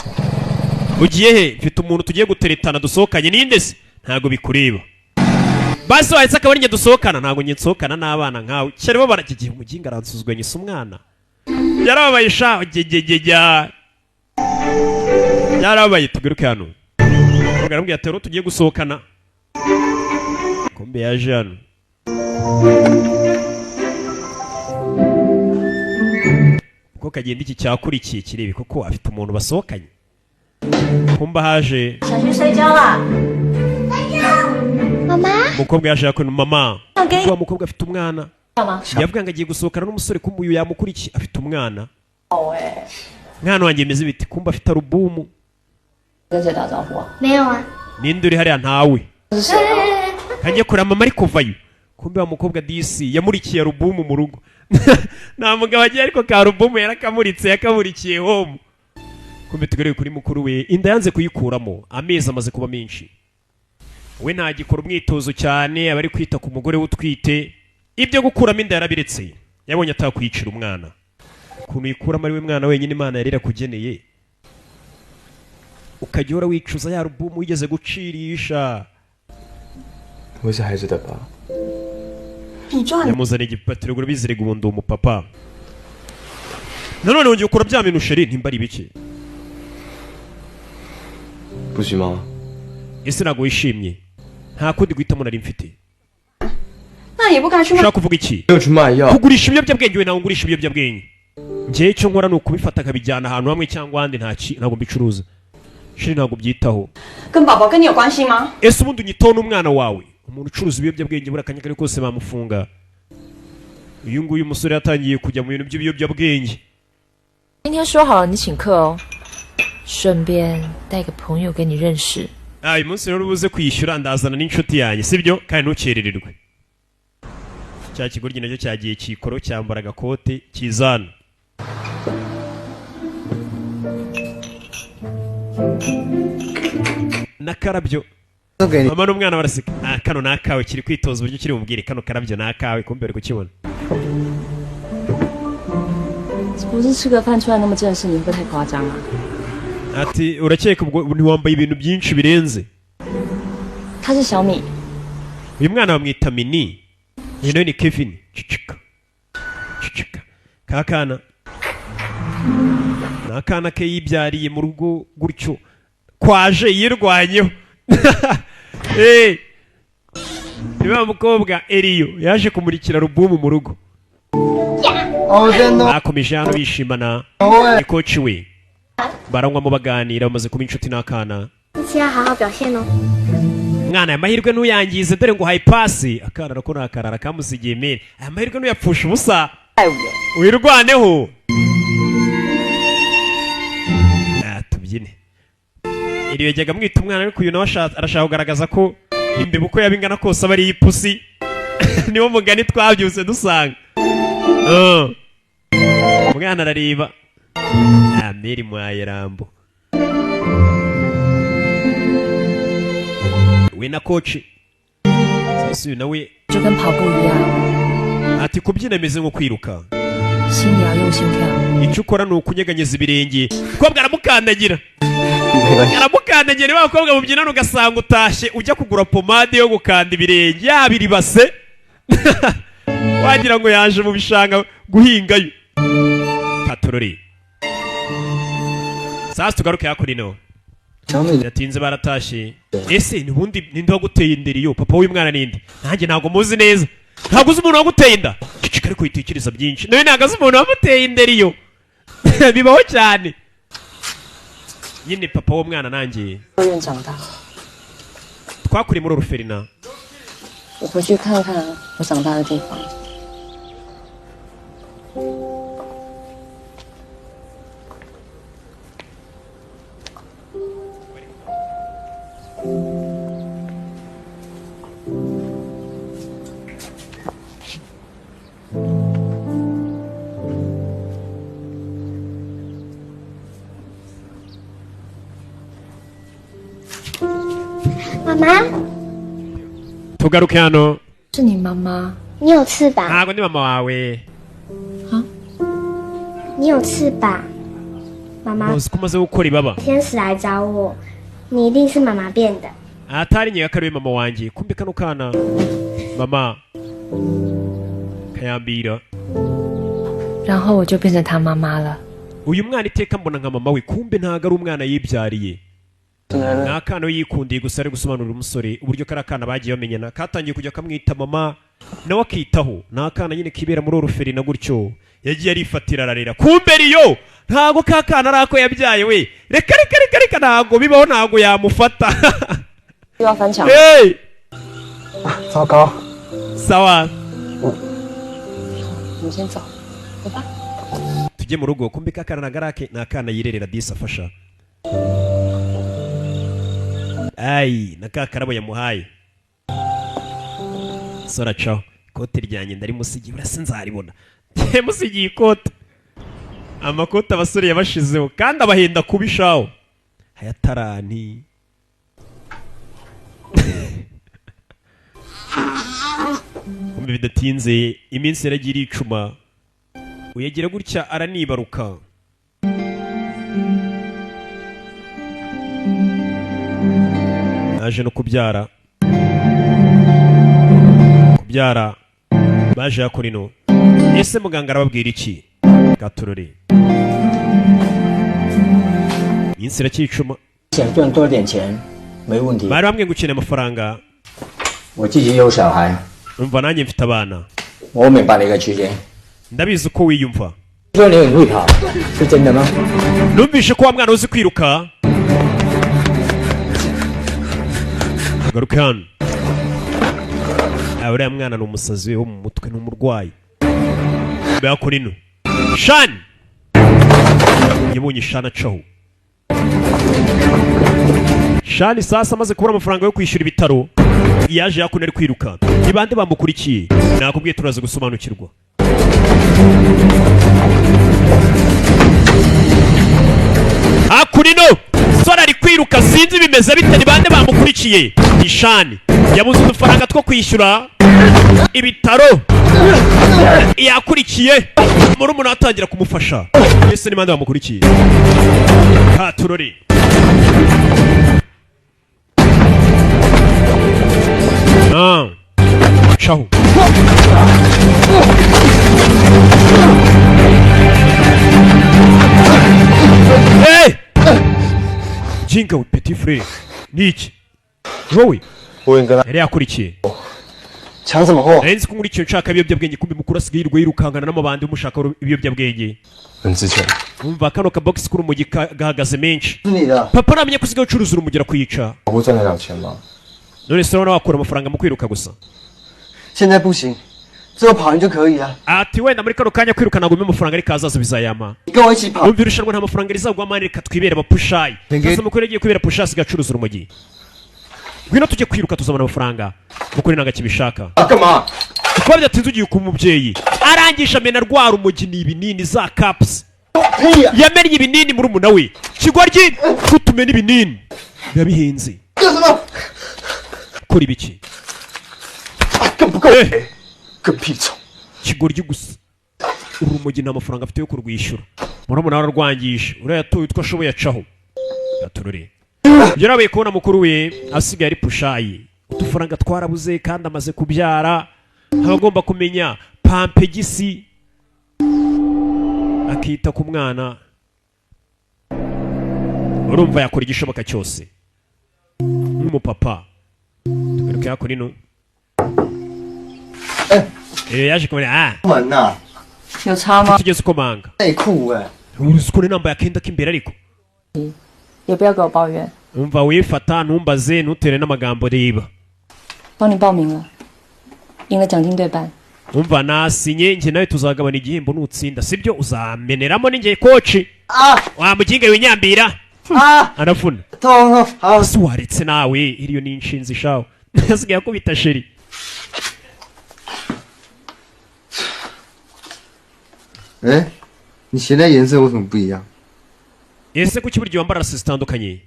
B: Ugiye he? Mfite umuntu tugiye guteretana dusohokanye. Ninde se? Ntabwo bikureba. Basi wahise akaba ari njye dusohokana. Ntabwo njye nsohokana n'abana nkawe. Cyari bo baragiye. Umuginga aransuzugura, nyisa umwana. Yarababaye sha, gegegega, yarababaye. Tugaruke hano. Umugabo aramubwira ati rero tugiye gusohokana. Kumbe yaje hano. Uko kagenda iki cyakurikiye kirebe koko afite umuntu basohokanye. Kumba haje.
H: 想去睡觉啦。
D: 妈妈，
B: Umukobwa yaje yakona mama.
H: Okay.
B: Wa mukobwa afite umwana.
H: 干嘛？
B: Yavuga ngo agiye gusohokana n'umusore, kumbe uyu yamukurikiye afite umwana.
H: 好哎。
B: Mwana wanjye meze biti? Kumba afite alubumu.
H: 跟谁打招呼啊？
D: 没有啊。
B: Ninde uri hariya? Ntawe.
H: 是谁啊？
B: Kajye kureba mama ari kuvayo. Kumbe wa mukobwa disi yamurikiye alubumu mu rugo. Nta mugabo agiye, ariko ka alubumu yarakamuritse, yakamurikiye home. Kumbe tugaruye kuri mukuru we, inda yanze kuyikuramo, amezi amaze kuba menshi. We ntagikora umwitozo cyane, aba ari kwita ku mugore we utwite. Ibyo gukuramo inda yarabiretse, yabonye atakwicira umwana. Ukuntu uyikuramo ari we mwana wenyine Imana yari irakugeneye, ukajya uhora wicuza ya alubumu wigeze gucirisha.
F: 我是孩子的爸。
H: 你赚
B: Yamuzaniye igipatiro ngo bizirega ubu ndi umupapa. Nanone wongeye ukora bya bintu chéri, ntimba ari ibiki?
F: 不行吗？
B: Ese ntabwo wishimye? Nta kundi guhitamo nari mfite.
H: 那也不该去卖
B: Ushaka kuvuga iki?
F: 没有去卖药，
B: Kugurisha ibiyobyabwenge? We ntabwo ngurisha ibiyobyabwenge. Njyewe icyo nkora ni ukubifata nkabijyana ahantu hamwe cyangwa ahandi. Nta ntabwo mbicuruza chéri, ntabwo byitaho.
H: 跟宝宝跟你有关系吗？
B: Ese ubundi unyitaho n'umwana wawe? Umuntu ucuruza ibiyobyabwenge buriya akanya kari kose bamufunga. Uyu nguyu umusore yatangiye kujya mu bintu by'ibiyobyabwenge.
I: 今天说好了你请客哦，顺便带个朋友给你认识。
B: Ah, uyu munsi rero ubuze kwishyura, ndazana n'inshuti yanjye, sibyo? Kandi ntukerererwe. Cya kigoryi nacyo cyagiye kikoro cyambara agakote kizana. N'akarabyo.
C: 都给你。
B: Mama n'umwana baraseka. Ah, kano ni akawe. Kiri kwitoza uburyo kiri bumubwire kano karabyo ni akawe. Kumbe bari kukibona.
H: 不是吃个饭穿得那么正式，你会不会太夸张啊？
B: Ati urakeka ubwo ntiwambaye ibintu byinshi birenze?
H: 他是小米，
B: Uyu mwana bamwita Mini, uyu nawe ni Kevin. Cicika cicika, ka kana ni akana ke yibyariye mu rugo gutyo kwaje yirwanyeho. Eh, ni wa mukobwa Eriyo yaje kumurikira alubumu mu rugo.
C: 哦，真的。
B: Bakomeje hano bishimana ni coach we, baranywamo baganira, bamaze kuba inshuti n'akana.
D: 这次要好好表现哦。
B: Mwana, aya mahirwe ntuyangize, dore ngo uhaye pasi. Akana nako ni akarara kamusigiye mere. Aya mahirwe ntuyapfusha ubusa, wirwaneho. Ah, tubyine. Iri yajyaga amwita umwana, ariko uyu nawe arashaka kugaragaza ko imbeba uko yaba ingana kose aba ari iy'ipusi. Niwo mugani twabyutse dusanga. Ah. Umwana arareba. Ah, meri mwaye rambo we na coach. Sasa uyu nawe
I: 就跟跑步一样，
B: ati kubyina bimeze nko kwiruka.
I: 心也要用心跳。
B: Icyo ukora ni ukunyeganyeza ibirenge. Umukobwa aramukandagira.
C: 没关系。
B: Aramukandagira. Niba abakobwa mubyinana ugasanga utashye ujya kugura pomade yo gukanda ibirenge, yaba iribase wagira ngo yaje mu bishanga guhingayo. Katorori. Sasa tugaruke hakurino.
C: 小米
B: Biratinze baratashye. Ese ubundi ninde waguteye inda? Iyo papa w'uyu mwana ninde? Nanjye ntabwo muzi neza. Ntabwo uzi umuntu waguteye inda? Cicika, ariko witekereza byinshi. Nawe ntabwo azi umuntu wamuteye inda. Iyo bibaho cyane nyine. Papa w'umwana nanjye
H: 幼儿园长大，
B: twakuriye muri orphelinat.
H: 我回去看看我长大的地方。
D: 妈妈，
B: Tugaruke hano.
I: 是你妈妈，
D: 你有翅膀，
B: Ntabwo ndi mama wawe.
D: 你有翅膀，妈妈
B: Uzi ko umaze gukora ibaba.
D: 天使来找我，你一定是妈妈变的。
B: Atari nyina ko ari we mama wanjye. Kumbe kano kana mama kayambira.
I: 然后我就变成她妈妈了。
B: Uyu mwana iteka mbona nka mama we, kumbe ntabwo ari umwana yibyariye, ni akana we yikundiye gusa. Ari gusobanurira umusore uburyo kari akana bagiye bamenyana, katangiye kujya kamwita mama nawe akitaho. Ni akana nyine kibera muri orphelinat gutyo, yagiye arifatira ararera. Kumbe riyo ntabwo ka kana ari ako yabyaye we. Reka reka reka reka, ntabwo bibaho, ntabwo yamufata.
I: 又要翻墙？
B: Hey!
F: 糟糕，
B: Sawa.
I: 我们先走，走吧。
B: Tujye mu rugo. Kumbe ka kana nagarake ni akana yirerera disi afasha. Ayi na ka karabo yamuhaye sora caho. Ikote ryanjye ndarimusigiye, urase nzaribona. Yamusigiye ikote. Amakote abasore yabashizeho kandi abahenda kubishaho ayatarani. Kumbe bidatinze iminsi yaragiye iricuma, uyagira gutya aranibaruka. Naje no kubyara, kubyara baje yakora ino. Ese muganga arababwira iki? Gaturore, iminsi iracyicuma.
J: 想赚多点钱，没问题。
B: Bari bamwe ngo ukeneye amafaranga.
J: 我自己有小孩，
B: Umva, nanjye mfite abana.
J: 我明白你嘅处境。
B: Ndabizi uko wiyumva.
J: 说你很会跑，是真的吗？
B: Numvishe ko wa mwana uzi kwiruka. Garuka hano. Ah, uriya mwana ni umusazi wo mu mutwe, ni umurwayi. Bakora ino shani yabonye shani acaho. Shani sasa amaze kubura amafaranga yo kwishyura ibitaro, yaje yakuno ari kwiruka. Ni bande bamukurikiye? Nakubwiye turaza gusobanukirwa. Hakurino sora ari kwiruka, sinzi bimeze bite, ni bande bamukurikiye? Ishani yabuze udufaranga two kwishyura ibitaro, yakurikiye murumuna atangira kumufasha. Ese ni bande bamukurikiye? Katurori. Ah. Caho. Hey! Jinga we petit frere, ni iki wowe yari yakurikiye?
C: 抢什么货？
B: Nari nzi ko nkurikiye nshaka ibiyobyabwenge. Kumbe mukuru asigaye yirirwa yirukankana n'amabandi umushaka ibiyobyabwenge.
F: 很值钱。
B: Umva, kano kabogisi k'urumogi gahagaze menshi.
C: 是你的。
B: Papa namenye ko usigaye ucuruza urumogi arakwica.
F: 跑步赚得了钱吗？
B: None se urabona wakura amafaranga mu kwiruka gusa?
C: 现在不行，之后跑完就可以啊。
B: Ati wenda muri kano kanya kwiruka ntabwo amafaranga, ariko ahazaza bizayama.
C: 你跟我一起跑。
B: Umva, irushanwa nta mafaranga rizaguha mani, reka twibere abapushayi. Sasa mukuru yagiye kwibera pushayi, asigaye acuruza urumogi. Ngwino tujye kwiruka tuzabona amafaranga. Mukuru ntabwo akibishaka.
F: 干嘛？
B: Kuba bidatinze ugiye kuba umubyeyi. Arangije amena rwa rumogi, ni ibinini za caps. Yamennye ibinini muri umuna we. Kigoryi, kutumena ibinini biba bihenze.
C: 干什么？
B: Kora ibiki?
F: 更不够
B: Eh,
F: 个屁虫！
B: Kigoryi gusa. Urumogi nta mafaranga afite yo kurwishyura, murumuna we ararwangisha. Uriya yatoye utwo ashoboye acaho gaturure. Yarabaye kubona mukuru we asigaye ari pushayi, udufaranga twarabuze kandi amaze kubyara, aba agomba kumenya pampegisi akita ku mwana. Urumva yakora igishoboka cyose nk'umupapa. Tugaruke hakuno ino. Eh, yaje kumenya ah.
C: 门呐，
H: 有差吗？
B: Tugeze ukomanga.
C: 内裤哎，
B: Uzi ukuntu nambaye akenda k'imbere ariko.
H: 也不要给我抱怨，
B: Umva, wifata ntumbaze, ntutere n'amagambo, reba.
H: 帮你报名了，赢了奖金对半。
B: Umva, nasinye, njye nawe tuzagabana igihembo nutsinda, sibyo? Uzameneramo ninjye koci.
C: 啊
B: Wa muginga winyambira.
C: 啊，
B: Aravuna.
C: 痛痛，好，
B: Ese waretse nawe, iriyo ni inshinzi shawe. Asigaye akubita sheri.
C: 哎，你鞋带颜色为什么不一样？
B: Ese kuki buryo wambara rasi zitandukanye?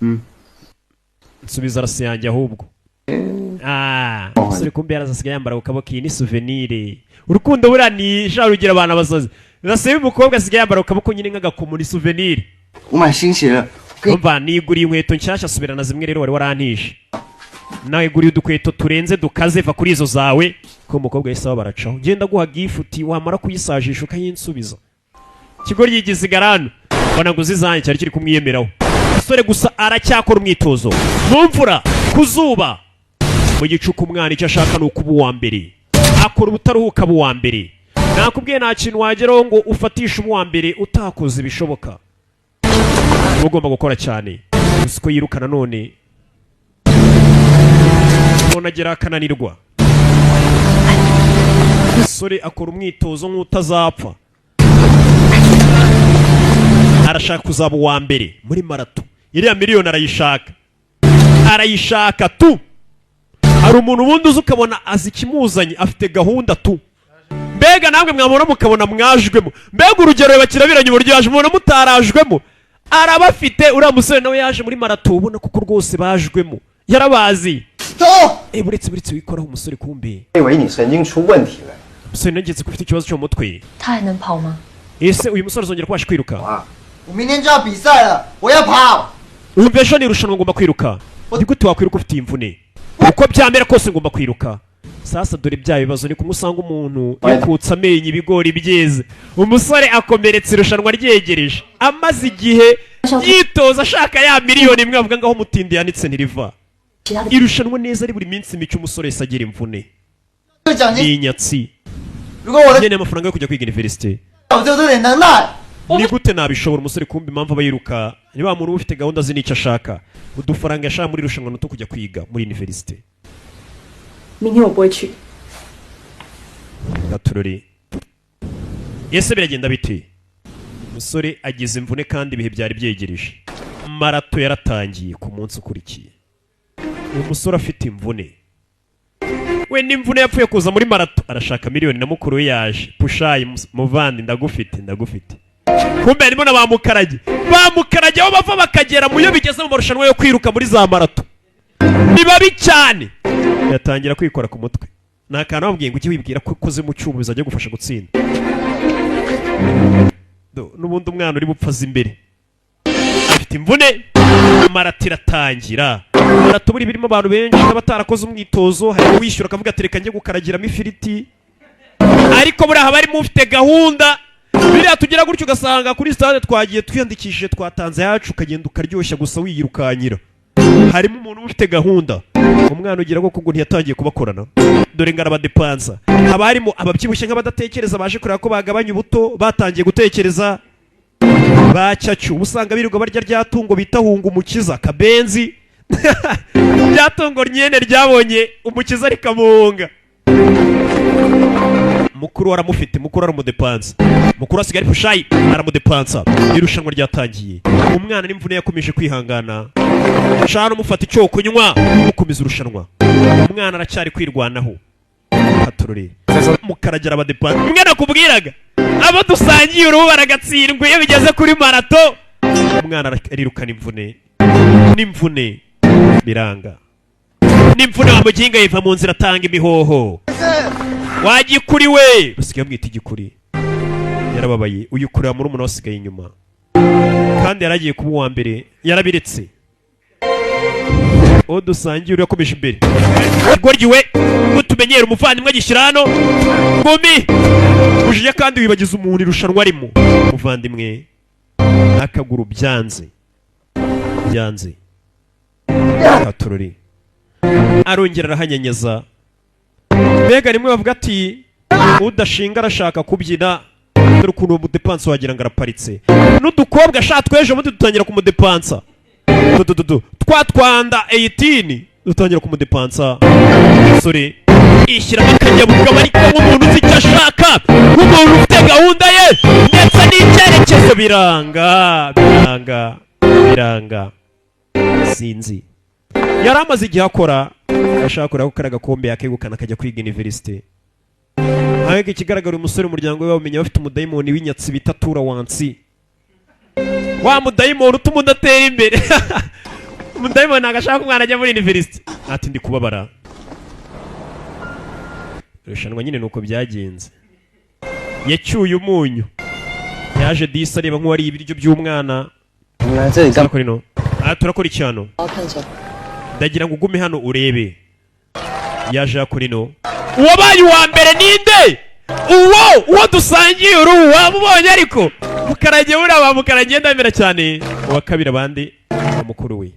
C: 嗯。
B: Nsubiza rasi yanjye ahubwo. Ah, umusore kumbe yaraza asigaye yambara ku kaboko. Iyi ni souvenir. Urukundo buriya ni sha rugira abantu abasazi. Rasi y'umukobwa asigaye yambara ku kaboko nyine nk'agakomo, ni souvenir.
C: 我买新鞋了，
B: Umva, niguriye inkweto nshyashya, subirana zimwe rero wari warantije. Niguriye udukweto turenze dukaze, va kuri izo zawe. Ko umukobwa yahise baracaho, ngenda guha gift, wamara kuyisajisha ukayinsubiza. Ikigo ryigize igarano mbona ngo uzizanjye cyari kiri kumwiyemeraho. Umusore gusa aracyakora umwitozo mu mvura, ku zuba, mu gicuku. Umwana icyo ashaka ni ukuba uwa mbere, akora ubutaruhuka aba uwa mbere. Nakubwiye, nta kintu wageraho ngo ufatishe uba uwa mbere utakoze ibishoboka. Uba ugomba gukora cyane. Gusa uko yiruka nanone none agera akananirwa. Umusore akora umwitozo nk'utazapfa, arashaka kuzaba uwa mbere muri marato. Iriya miliyoni arayishaka, arayishaka tu. Hari umuntu ubundi uzi ukabona azi ikimuzanye, afite gahunda tu. Mbega namwe mwamubona mukabona mwajwemo. Mbega urugero bakirabiranye uburyo yaje, mubona mutarajwemo, arabafite. Uriya musore nawe yaje muri marato, ubona kuko rwose bajwemo, yarabazi. Eh, buretse, buretse wikoraho. Umusore kumbe
K: 以为你神经出问题了。
B: Umusore nageze ko ufite ikibazo cyo mu mutwe.
I: 他还能跑吗？
B: Ese uyu musore azongera kubasha kwiruka?
C: 我明天就要比赛了，我要跑。
B: Umva, ejo ni irushanwa, ngomba kwiruka. Ni gute wakwiruka ufite imvune? Uko byamera kose ngomba kwiruka. Sasa dore bya bibazo ni kumwe usanga umuntu yakutse amenyo ibigori byeze. Umusore akomeretse irushanwa ryegereje, amaze igihe yitoza ashaka ya miliyoni imwe. Avuga ngaho umutindi yanitse ntiriva. Irushanwa neza ari buri minsi mike, umusore wese agira imvune.
C: 这个奖金
B: Ni inyatsi.
C: 如果我的
B: Nkeneye amafaranga yo kujya kwiga université.
C: 我就这点能耐。
B: Ni gute nabishobora? Umusore kumva impamvu aba yiruka, ni wa muntu uba ufite gahunda azi n'icyo ashaka. Udufaranga yashaka muri irushanwa ni utwo kujya kwiga muri université.
H: 明天我不会去。
B: Gaturori, ese biragenda bite? Umusore agize imvune kandi ibihe byari byegereje, marato yaratangiye ku munsi ukurikiye. Uyu musore afite imvune, we n'imvune yapfuye kuza muri marato, arashaka miliyoni na mukuru we yaje. Pushayi muvandi, ndagufite, ndagufite. Kumbe harimo na ba mukarage, ba mukarage aho bava bakagera mu yo bigeze mu marushanwa yo kwiruka muri za marato ni babi cyane. Yatangira kwikora ku mutwe. Ni akantu bamubwiye ngo ujye wibwira ko ukoze mu cyuma bizajya gufasha gutsinda. N'ubundi umwana uri bupfa imbere afite imvune. Marato iratangira. Marato buri birimo abantu benshi n'abatarakoze umwitozo. Harimo uwishyura akavuga ati reka njye gukaragiramo ifiriti, ariko buriya haba harimo ufite gahunda. Biriya tugira gutyo ugasanga kuri stade twagiye twiyandikishije, twatanze yacu, ukagenda ukaryoshya gusa wiyirukanyira. Harimo umuntu uba ufite gahunda. Umwana ugira ngo ngo ntiyatangiye kubakorana, dore ngo arabadepansa. Haba harimo ababyibushye nk'abadatekereza baje kureba ko bagabanya ubuto, batangiye gutekereza ba cyacu. Uba usanga birirwa barya rya tungo bita hunga umukiza kabenzi, rya tungo ryene ryabonye umukiza rikamuhunga. Mukuru aramufite, mukuru aramudepansa, mukuru asigaye ari pushayi, aramudepansa. Irushanwa ryatangiye, umwana n'imvune yakomeje kwihangana. Shana umufata icyo kunywa, mukomeza irushanwa. Umwana aracyari kwirwanaho. Patorore mukaragera abadepansa. Umwana akubwiraga abo dusangiye uruhu baragatsindwa iyo bigeze kuri marato. Umwana arirukana imvune n'imvune, biranga n'imvune. Wa muginga yiva mu nzira, atanga imihoho. Wagikuri we, basigaye bamwita igikuri. Yarababaye uyu kureba muri umuntu wasigaye inyuma kandi yaragiye kuba uwa mbere, yarabiretse. Uwo dusangiye uri yakomeje imbere. Ikigoryi we, utumenyera umuvandimwe agishyira hano ngumi ujiye kandi wibagiza umuntu irushanwa arimo. Umuvandimwe akaguru byanze, byanze katorori, arongera arahanyanyeza. Mbega rimwe bavuga ati udashinga arashaka kubyina. Dore ukuntu uwo mudepansa wagira ngo araparitse n'udukobwa sha tw'ejo bundi dutangira kumudepansa. Dudududu twa twanda 18 dutangira kumudepansa. Umusore ishyiramo akanyabugabo, ariko nk'umuntu uzi icyo ashaka, nk'umuntu ufite gahunda ye ndetse n'icyerekezo. Biranga, biranga, biranga. Sinzi, yari amaze igihe akora, ashaka kureba ko kariya gakombe yakegukana akajya kwiga université. Ariko ikigaragara, uyu musore umuryango we bawumenya bafite umudayimoni w'inyatsi bita tura wansi, wa mudayimoni utuma udatera imbere. Umudayimoni ntabwo ashaka umwana ajya muri university. Ati ndi kubabara. Irushanwa nyine nuko byagenze, yacyuye umunyu, yaje disi areba nk'uwariye ibiryo by'umwana.
C: 我们来这里干嘛？
B: Turakora ino. Aha turakora iki hano?
I: 我要看着。
B: Ndagira ngo ugume hano urebe. Yaje yakora ino. Uwabaye uwa mbere ninde? Uwo dusangiye uruhu wamubonye, ariko mukaragiye, buriya ba mukaragiye ndamera cyane. Uwa kabiri abandi wa mukuru we,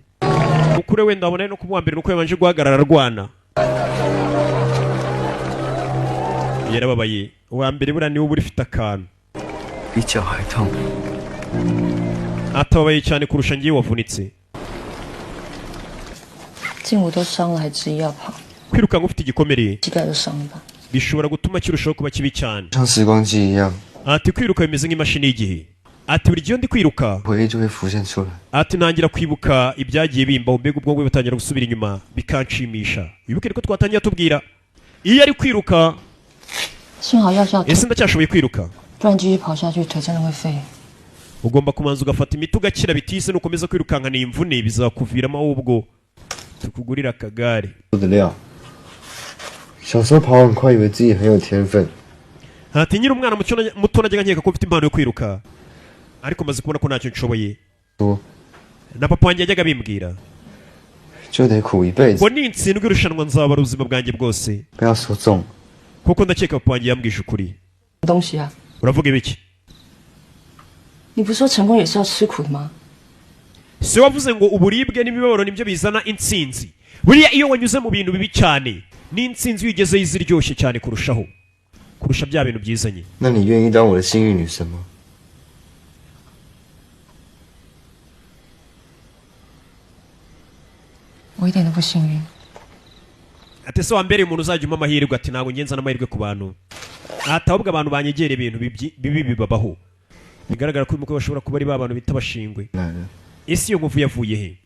B: mukuru we wenda wabona no kuba uwa mbere nuko yabanje guhagarara arwana, yarababaye. Uwa mbere buriya niwe uba ufite akantu.
C: 比脚还痛。
B: Atababaye cyane kurusha ngiye wavunitse.
I: 胫骨都伤了，还执意要跑，
B: Kwirukanka ufite igikomere
I: 膝盖都伤了吧？
B: bishobora gutuma kirushaho kuba kibi cyane.
F: 像时光机一样，
B: Ati kwiruka bimeze nk'imashini y'igihe. Ati buri gihe iyo ndi kwiruka,
F: 回忆就会浮现出来。
B: ati ntangira kwibuka ibyagiye bimbaho, mbega ubwonko bwe butangira gusubira inyuma, bikanshimisha. Wibuke ko twatangiye tubwira iyo ari kwiruka.
I: 幸好药效，
B: Ese ndacyashoboye kwiruka?
I: 不然继续跑下去，腿真的会废。
B: Ugomba kubanza ugafata imiti ugakira bitise, nukomeza kwirukankana iyi mvune bizakuviramo, ahubwo tukugurira akagare.
F: 做的料。小时候跑很快，以为自己很有天分，
B: Ati nkiri umwana muto najyaga nkeka ko mfite impano yo kwiruka, ariko maze kubona ko ntacyo nshoboye.
F: 说
B: Na papa wanjye yajyaga abimbwira.
F: 就得苦一辈子
B: Ngo。nintsindwa irushanwa nzabara ubuzima bwanjye bwose.
F: 不要说中，
B: Kuko ndakeka papa wanjye yambwije ukuri.
I: 东西啊！
B: Uravuga ibiki?
I: 你不是说成功也是要吃苦的吗？
B: Si wavuze ngo uburibwe n'imibabaro nibyo bizana intsinzi? Buriya iyo wanyuze mu bintu bibi cyane, n'intsinzi iyo ugezeyo iza iryoshye cyane kurushaho, kurusha bya bintu byizanye.
F: 那你愿意当我的幸运女神吗？
I: 我一点都不幸运。
B: Ati ese wambereye umuntu uzajya umpa amahirwe? Ati ntabwo ngenza n'amahirwe ku bantu. Ati ahubwo abantu banyegera ibintu bibi bibabaho. Bigaragara ko uyu mukobwa bashobora kuba ari ba bantu bita abashingwe.
F: 来了，
B: Ese iyo nkovu yavuye he?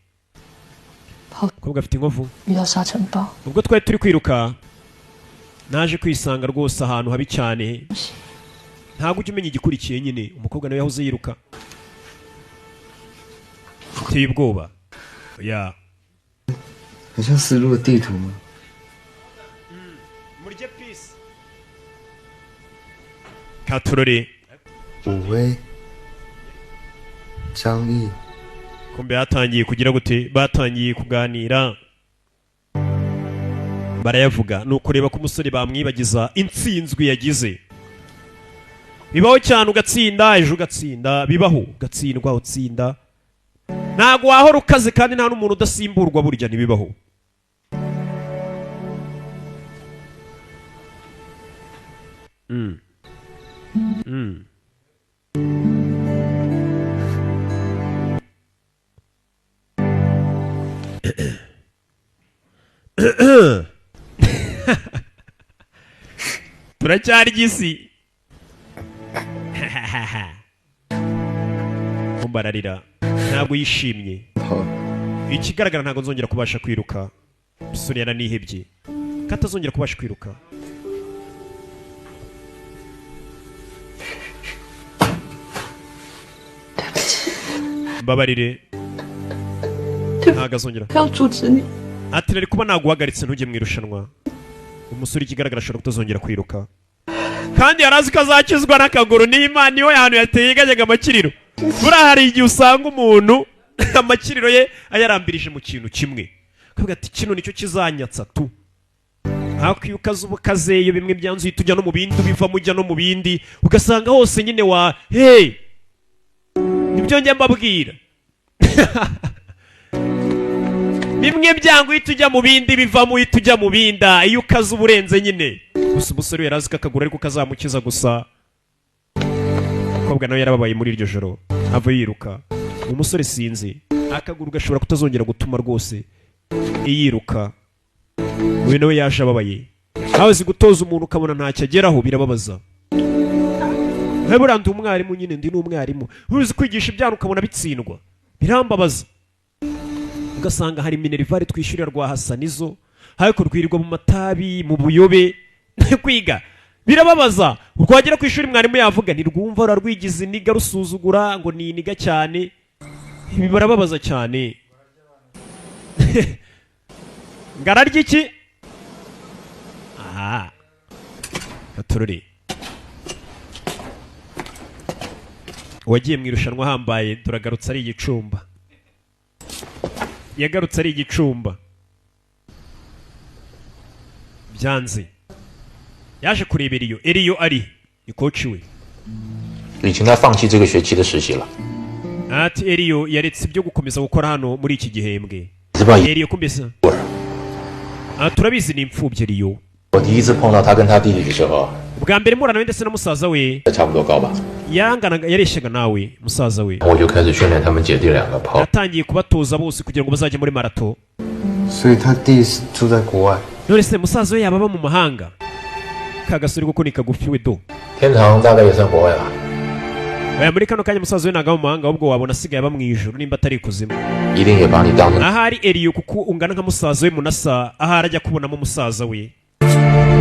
B: Umukobwa afite inkovu.
I: 遇到沙尘暴，
B: Ubwo twari turi kwiruka, naje kwisanga rwose ahantu habi cyane. Ntabwo ujya umenya igikurikiye nyine. Umukobwa nawe yahoze yiruka, uteye ubwoba ya.
F: 很像丝路的地图吗？
B: Murye peace katurore.
F: 武威、张译、
B: Kumbe hatangiye kugira gute, batangiye kuganira barayavuga. Ni ukureba ko umusore bamwibagiza intsinzwi yagize. Bibaho cyane, ugatsinda ejo ugatsinda, bibaho ugatsindwa utsinda. Ntabwo wahora ukaze, kandi nta n'umuntu udasimburwa burya, ntibibaho. Turacyarya isi. Kumba ararira, ntabwo yishimye.
F: 跑
B: Ikigaragara ntabwo nzongera kubasha kwiruka. Umusore yaranihebye ko atazongera kubasha kwiruka. Mbabarire, ntabwo azongera.
I: 不要阻止你。
B: Ati nari kuba naguhagaritse ntujye mu irushanwa. Umusore ikigaragara ashobora kutazongera kwiruka, kandi yari azi ko azakizwa n'akaguru n'Imana. Niho hantu yateye igajyaga amakiriro. Buriya hari igihe usanga umuntu amakiriro ye ayarambirije mu kintu kimwe, akavuga ati kino nicyo kizanyatsa tu. Ariko iyo ukaze uba ukazeyo, bimwe byanze uhita ujya no mu bindi, ubivamo ujya no mu bindi, ugasanga hose nyine wa hey. Nibyo njya mbabwira, bimwe byanga uhita ujya mu bindi, bivamo uhita ujya mu bindi, iyo ukaze uba urenze nyine. Gusa umusore we yari azi ko akaguru ariko kazamukiza. Gusa umukobwa nawe yarababaye muri iryo joro ava yiruka. Umusore sinzi, akaguru gashobora kutazongera gutuma rwose yiruka. Uyu nawe yaje ababaye. Nawe uzi gutoza umuntu ukabona ntacyo ageraho, birababaza. Nawe buriya ndi umwarimu nyine, ndi n'umwarimu, uzi kwigisha ibyana ukabona bitsindwa, birambabaza. Ugasanga hari minerivare twishyurira rwa Hasanizo, ariko rwirirwa mu matabi, mu buyobe. Kwiga birababaza. Rwagera ku ishuri mwarimu yavuga ntirwumva, rurarwigiza iniga, rusuzugura ngo ni iniga cyane. Ibi barababaza cyane. Ngo ararya iki? Aha gatururi uwagiye mu irushanwa ahambaye turagarutse ari igicumba, yagarutse ari igicumba byanze. Yaje kureba Eriyo. Eriyo ari ni coach we.
G: 李晴她放弃这个学期的实习了。
B: Ati Eriyo yaretse ibyo gukomeza gukora hano muri iki gihembwe. Eriyo kumbesa, ah, turabizi ni imfubyi Eriyo.
G: 我第一次碰到他跟他弟弟的时候，
B: Bwa mbere murana we ndetse na musaza we,
G: 差不多高吧，
B: yanganaga, yareshyaga nawe musaza we.
G: 我就开始训练他们姐弟两个跑。
B: Yatangiye kubatoza bose kugira ngo bazajye muri marato.
C: 所以他弟是住在国外。
B: None se musaza we yaba aba mu mahanga? Ka gasore kuko ni kagufi we do.
G: 天堂大概也算国外吧。
B: Oya, muri kano kanya musaza we ntabwo aba mu mahanga, ahubwo wabona asigaye aba mu ijuru nimba atari ikuzimu.
G: 一定也把你当成
B: Ahari Eriyo kuko ungana nka musaza we munasa, ahari ajya kubonamo musaza we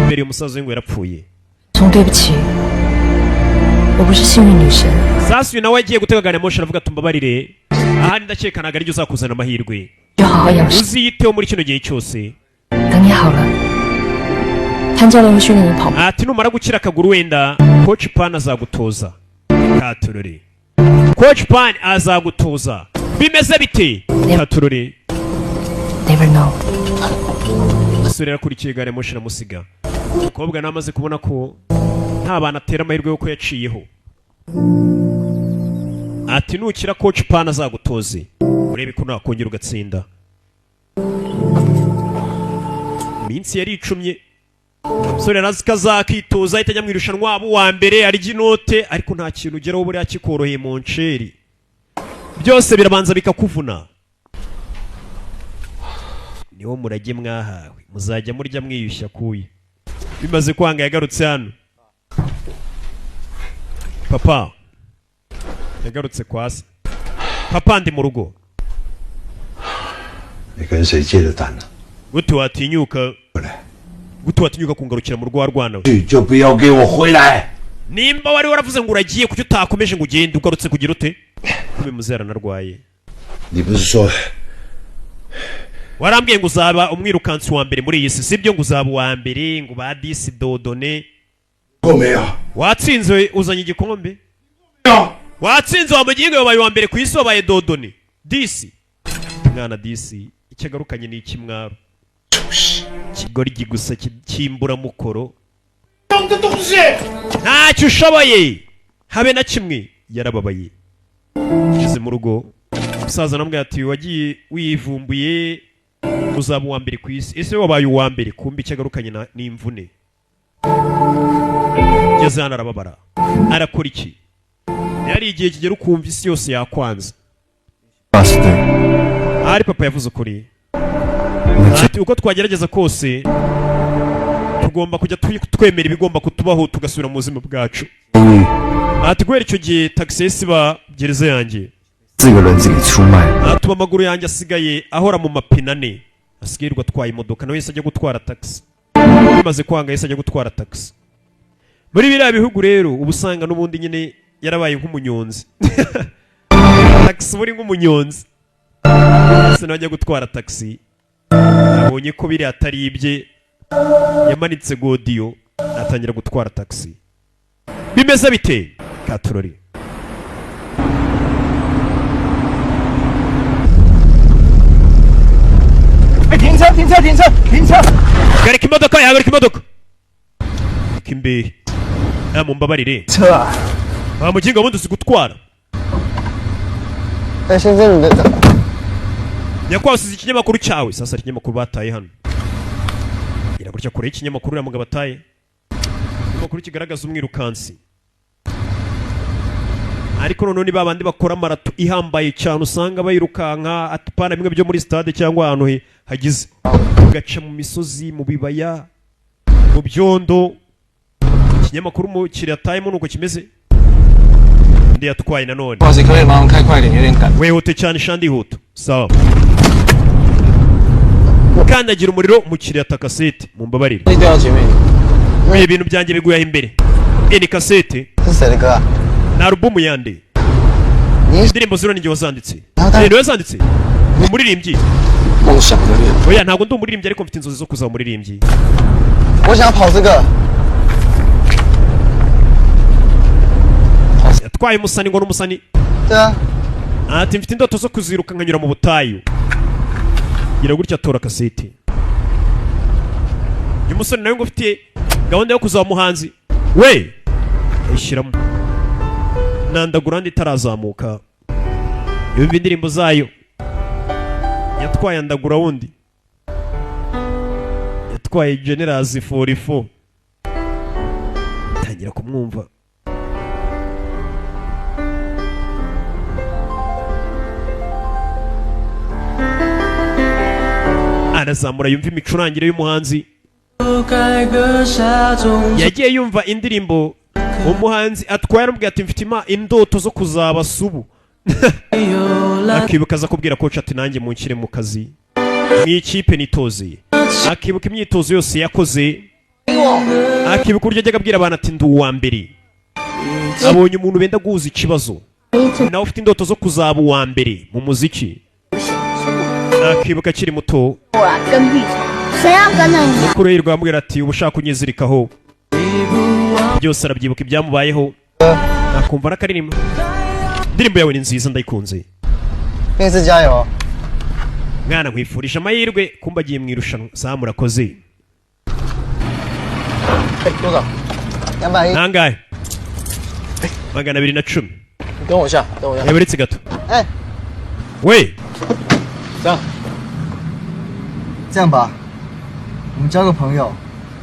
B: mbere. Uyu musaza we ngo yarapfuye.
I: 总对不起，我不是幸运女神。
B: Sasa uyu nawe agiye gutega gari ya moshi, aravuga ati mbabarire, ahari ndakeka ntabwo ariryo uzakuzana amahirwe.
I: 就好好养伤，
B: Uziyiteho muri kino gihe cyose.
I: 等你好了，潘教练会训练你跑步。
B: Ati numara gukira akaguru wenda coach Pan azagutoza. Katurore, coach Pan azagutoza. Bimeze bite? Katurore.
I: Never know。
B: Umusore yarakurikiye gari ya moshi aramusiga. Umukobwa nawe amaze kubona ko nta bantu atera amahirwe y'uko yaciyeho, ati nukira coach Pan azagutoze urebe ko nakongera ugatsinda. Iminsi yari icumye, umusore yarazi ko azakitoza ahita ajya mu irushanwa aba uwa mbere arya inote, ariko nta kintu ugeraho buriya kikoroheye mu nsheri, byose birabanza bikakuvuna. Niwo murage mwahawe, muzajya murya mwiyushya kuya. Bimaze kwanga yagarutse hano. Papa yagarutse kwa se. Papa, ndi mu rugo.
E: 你跟谁借的胆呢？
B: Gute watinyuka, gute watinyuka kungarukira mu rugo warwana we?
E: 去就不要给我回来！
B: Nimba wari waravuze ngo uragiye, kuki utakomeje ngo ugende? Ugarutse kugira ute? Kube muzehe aranarwaye.
E: 你不是说
B: Warambwiye ngo uzaba umwirukansi wa mbere muri iyi si, sibyo? Ngo uzaba uwa mbere, ngo ba disi dodone.
E: 过没有？
B: Watsinze, uzanye igikombe, watsinze wa mugingo, wabaye uwa mbere ku isi, wabaye dodone disi. Mwana disi icyo agarukanye ni ikimwaro, ikigoryi gusa cy'imburamukoro, ntacyo ushoboye habe na kimwe. Yarababaye. Ugeze mu rugo umusaza aramubwira ati wagiye wivumbuye uzaba uwa mbere ku isi, ese wabaye uwa mbere? Kumbe icyo agarukanye n'imvune. Ugeze hano arababara, arakora iki? Yari igihe kigera ukumva isi yose yakwanze.
C: 爸是对，
B: Ahari papa yavuze ukuri, ati uko twagerageza kose tugomba kujya twemera ibigomba kutubaho, tugasubira mu buzima bwacu.
C: 监狱
B: Ati guhera icyo gihe taxi yahise iba gereza yanjye.
C: 四个轮子给出卖了。
B: Atuma amaguru yanjye asigaye ahora mu mapine ane, asigaye yirirwa atwaye imodoka. Nawe yahise ajya gutwara taxi. Bimaze kwanga yahise ajya gutwara taxi muri biriya bihugu. Rero uba usanga n'ubundi nyine yarabaye nk'umunyonzi, taxi uba uri nk'umunyonzi. Ese nawe ajya gutwara taxi, abonye ko biriya atari ibye, yamanitse godiyo atangira gutwara taxi. Bimeze bite? Katurori.
J: 哎，停车！停车！停车！停车！
B: Hagarika imodoka, hagarika imodoka imbere. Ah, mumbabarire.
J: 车啊！
B: Wa muginga, wundi uzi gutwara.
C: 哎，先生，你的
B: Nyakubahwa, usize ikinyamakuru cyawe. Sasa ikinyamakuru bataye hano iragutya kure y'ikinyamakuru uriya mugabo ataye, ikinyamakuru kigaragaza umwirukansi. Ariko noneho ni babandi bakora marato ihambaye cyane, usanga bayirukanka atapana bimwe byo muri stade cyangwa ahantu hagize, ugaca mu misozi, mu bibaya, mu byondo. Ikinyamakuru mu kiratayemo nuko kimeze. Undi yatwaye nanone.
F: 不好意思，可不可以帮我开快一点？有点赶。
B: Wihute cyane shandi, yihuta. Sawa, kandagira umuriro, umukiriya ata kasete. Mumbabarire.
F: 那掉到前面。
B: Ibi bintu byanjye biguye imbere. Iyi ni kasete.
C: 是谁的歌啊？
B: Ni alubumu yande? Indirimbo zino ni njye wazanditse. Ni wazanditse, ni umuririmbyi.
F: 梦想的人。
B: Oya, ntabwo ndi umuririmbyi, ariko mfite inzozi zo kuzaba umuririmbyi.
C: 我想跑这个，
B: Yatwaye umusani ngo n'umusani.
C: 对啊，
B: Ati mfite indoto zo kuziruka nkanyura mu butayu. Gira gutya atora kasete. Uyu musore nawe ngo ufite gahunda yo kuzaba umuhanzi we, ayishyiramo nandagura itarazamuka, yumva indirimbo zayo. Yatwaye andagura wundi, yatwaye Generals 44, tangira kumwumva. Arazamura yumva imicurangire y'umuhanzi. Yagiye yumva indirimbo umuhanzi atwaye, aramubwira ati mfite indoto zo kuzaba subu. Akibuka aza kubwira coach ati nanjye munshyire mu kazi mu ikipe nitozeye. Akibuka imyitozo yose yakoze, akibuka uburyo ajyaga abwira abantu ati ndi uwa mbere. Abonye umuntu benda guhuza ikibazo, nawe ufite indoto zo kuzaba uwa mbere mu muziki. Akibuka akiri muto.
D: 我啊，跟屁虫，谁要跟着你啊？
B: Mukuru yirirwa amubwira ati uba ushaka kunyizirikaho. Byose arabyibuka ibyamubayeho, akumva n'akaririmbo. Indirimbo yawe ni nziza, ndayikunze.
C: 面试加油！
B: Mwana, nkwifurije amahirwe. Kumba agiye mu irushanwa. Saa murakoze.
C: 哎，多少？210。
B: Nangahe? 210.
F: 你等我一下，等我一下。
B: Yaberetse gato.
C: 哎，
B: We.
F: 这样，
C: 这样吧，我们交个朋友。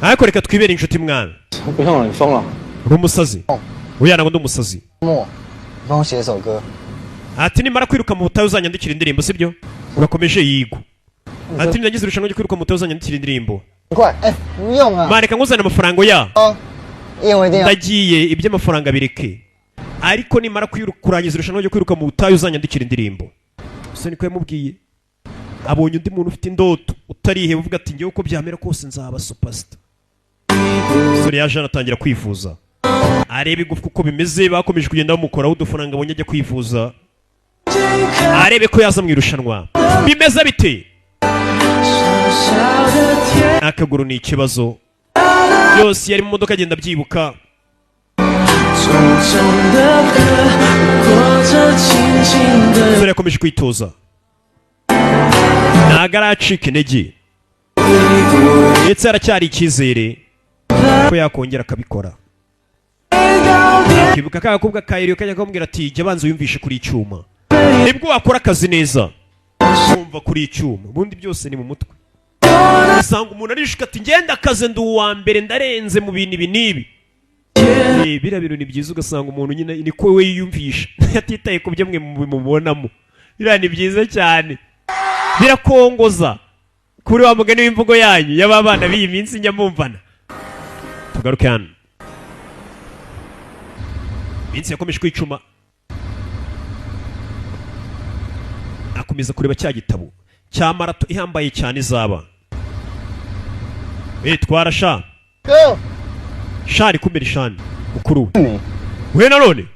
B: Ariko reka twibere inshuti mwana.
F: 不用了，你疯了。
B: Uri umusazi? Oya, ntabwo ndi umusazi.
C: 默，你帮我写一首歌。
B: Ati nimara kwiruka mu butayu uzanyandikira indirimbo, sibyo? Urakomeje yigo. Ati ninagize irushanwa ryo kwiruka mu butayu uzanyandikira indirimbo.
C: 快，哎，不用啊。
B: Mareka nkuzane amafaranga ya.
C: 哦，英文一定要。
B: Ndagiye, iby'amafaranga bireke, ariko nimara kurangiza irushanwa ryo kwiruka mu butayu uzanyandikira indirimbo. Gusa niko yamubwiye. Abonye undi muntu ufite indoto utariheba, uvuga ati ngewe uko byamera kose nzaba superstar. Umusore yaje anatangira kwivuza, areba igufwa uko bimeze. Bakomeje kugenda bamukoraho udufaranga abonye, ajya kwivuza arebe ko yaza mu irushanwa. Bimeze bite? Akaguru ni ikibazo. Byose yari mu modoka agenda abyibuka. Umusore yakomeje kwitoza, ntago aracika intege, ndetse haracyari icyizere ko yakongera akabikora. Akibuka ka gakobwa ka Eliyo kajya kamubwira ati jya banza wiyumvishe kuri icyuma, nibwo wakora akazi neza. Kumva kuri icyuma, ubundi byose ni mu mutwe. Usanga umuntu arishuka ati ngenda akazi, ndi uwa mbere, ndarenze mu bintu ibi n'ibi. Biriya bintu ni byiza. Ugasanga umuntu nyine niko we yiyumvisha, atitaye ku byo mwe mubonamo. Biriya ni byiza cyane, birakongoza kuri wa mugani w'imvugo yanyu y'aba bana b'iyi minsi njya mumvana. Tugaruke hano, iminsi yakomeje kwicuma, akomeza kureba cya gitabo cya marato ihambaye cyane izaba. Twara sha.
C: 哥，
B: Shari kumira ishani mukuru we. We nanone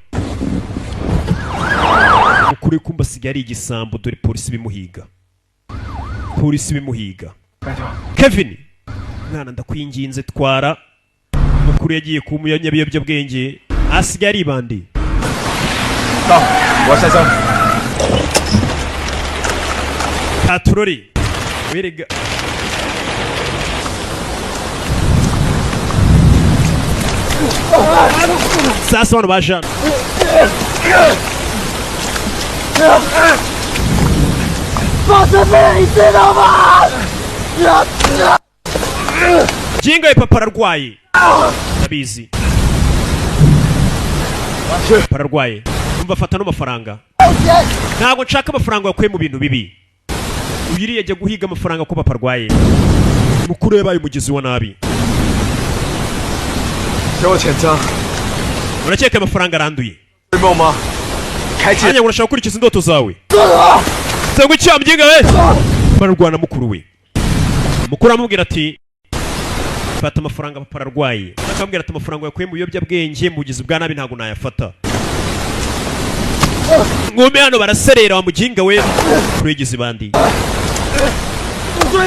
B: mukuru we kumba asigaye ari igisambo. Dore polisi bimuhiga, polisi bimuhiga. Kevin mwana, ndakwinginze twara. Mukuru yagiye ku muyanyabiyobyabwenge, asigaye ari ibandi.
F: 到，我要下车。
B: Katurori werega. Sasa bano baje hano.
H: 我生病了，你知道吗？
B: Jinga we, papa ararwaye, ndabizi papa ararwaye. Umva, fata no mafaranga. Ntabwo nshaka amafaranga wakuye mu bintu bibi. Uyu iriya ajya guhiga amafaranga ko papa arwaye. Mukuru yabaye umugizi wa nabi.
F: 给我钱张，
B: Urakeka amafaranga aranduye?
F: 会梦吗？开启
B: Anya ngo urashaka gukurikiza indoto zawe cyangwa icyaha mbyinga we. Bararwana mukuru we. Mukuru aramubwira ati fata amafaranga, papa ararwaye. Akamubwira ati amafaranga yakuye mu biyobyabwenge, mu bugizi bwa nabi, ntabwo nayafata. Mwume hano baraserera wa muginga we. Kuri yagize ibandi.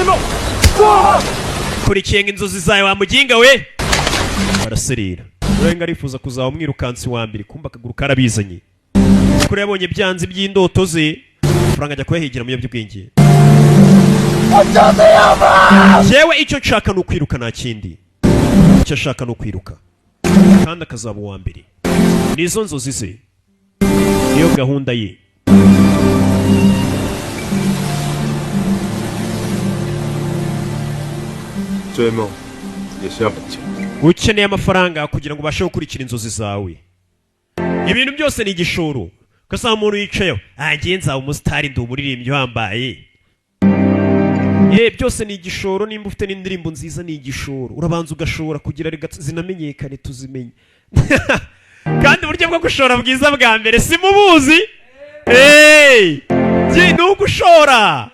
F: 梦。
B: Kurikiye inzozi zawe wa muginga we. Baraserera. Urenga arifuza kuzaba umwirukansi wa mbere, kumba akaguru karabizanye. Kuri yabonye byanze by'indoto ze, amafaranga ajya kuyahigira mu biyobyabwenge. Yewe, icyo nshaka ni ukwiruka, nta kindi. Icyo ashaka ni ukwiruka kandi akazaba uwa mbere. Nizo nzozi ze, niyo gahunda ye.
F: 追梦也是要本钱。
B: Ukeneye amafaranga kugira ngo ubashe gukurikira inzozi zawe. Ibintu byose ni igishoro. Ugasanga umuntu yicayeho, ngiye nzaba umusitari, ndi umuririmbyi uhambaye. Ye, byose ni igishoro. Nimba ufite n'indirimbo nziza ni igishoro, urabanza ugashora kugira ngo zinamenyekane, tuzimenye. Kandi uburyo bwo gushora bwiza bwa mbere si mubuzi. Hey! Ni ugushora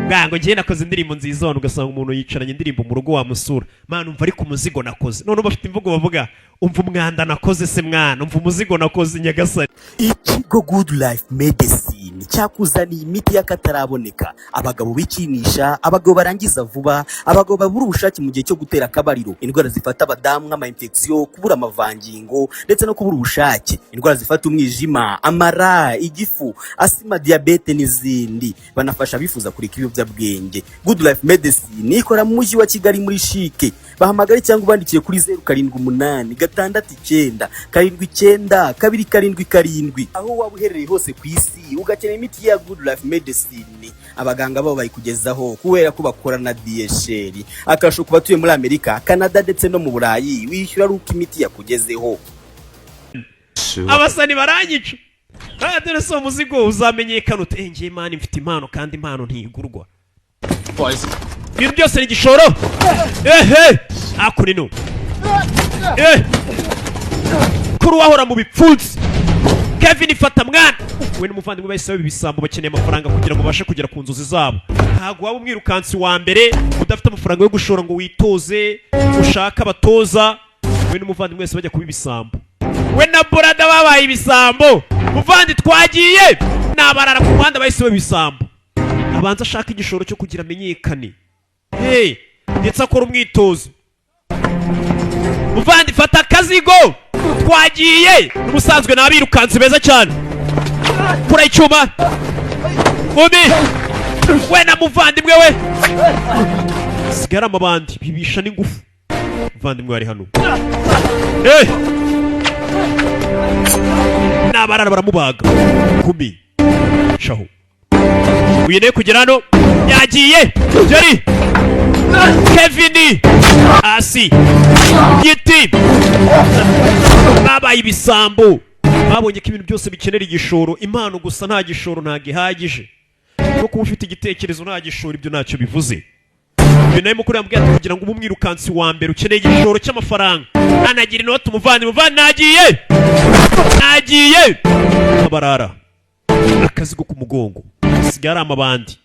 B: bwango. Ngiye nakoze indirimbo nziza wano, ugasanga umuntu yicaranye indirimbo mu rugo, wamusura, mwana umva ariko umuzigo nakoze. None bafite imvugo bavuga, umva umwanda nakoze se mwana, umva umuzigo nakoze, nyagasani.
A: Ikigo Good Life Medicine cyakuzaniye imiti y'akataraboneka. Abagabo bikinisha, abagabo barangiza vuba, abagabo babura ubushake mu gihe cyo gutera akabariro, indwara zifata abadamu nk'ama infection, kubura amavangingo ndetse no kubura ubushake, indwara zifata umwijima, amara, igifu, asima, diyabete n'izindi. Banafasha abifuza kureka ibiyobyabwenge. Good Life Medicine ikora mu mujyi wa Kigali muri CHIC. Bahamagare cyangwa ubandikiye kuri 0786979277. Aho waba uherereye hose ku isi ugakenera imiti ya Good Life Medicine, abaganga babo bayikugezaho kubera ko bakora na DHL. Akarusho ku batuye muri Amerika, Canada ndetse no mu Burayi, wishyura ari uko imiti yakugezeho.
B: Abasani baranyica. Ah, dore si umuzigo uzamenyekana ute? Ngiye mani mfite impano, kandi impano ntigurwa. Ibintu byose ni igishoro. Ehe, hakuno eh kuri wahora mu bipfunsi. Kevin, fata mwana. We n'umuvandimwe bahise baba ibisambo. Bakeneye amafaranga kugira ngo babashe kugera ku nzozi zabo. Ntabwo waba umwirukansi wa mbere udafite amafaranga yo gushora ngo witoze, ushake abatoza. We n'umuvandimwe wese bajya kuba ibisambo. We na brother babaye ibisambo. Muvandi, twagiye nabarara ku muhanda, bahise baba ibisambo. Abanza ashaka igishoro cyo kugira amenyekane, hey, ndetse akora umwitozo. Muvandi, fata akazigo, twagiye. N'ubusanzwe ni abirukansi beza cyane. Kura icyuma umi. We na muvandimwe we sigara amabandi bibisha n'ingufu. Muvandimwe wari hano, hey! N'abarara baramubaga kumi shaho. Uyu nawe kugera hano yagiye. Jerry, Kevin hasi giti. Babaye ibisambo, babonye ko ibintu byose bikenera igishoro. Impano gusa nta gishoro ntabwo ihagije, no kuba ufite igitekerezo nta gishoro ibyo ntacyo bivuze. Ibyo nawe mukuru yambwiye ati kugira ngo ube umwirukansi wa mbere ukeneye igishoro cy'amafaranga. Anagira inoti umuvandimwe. Umuvandimwe nagiye, nagiye abarara akazigo ku mugongo, hasigaye ari amabandi.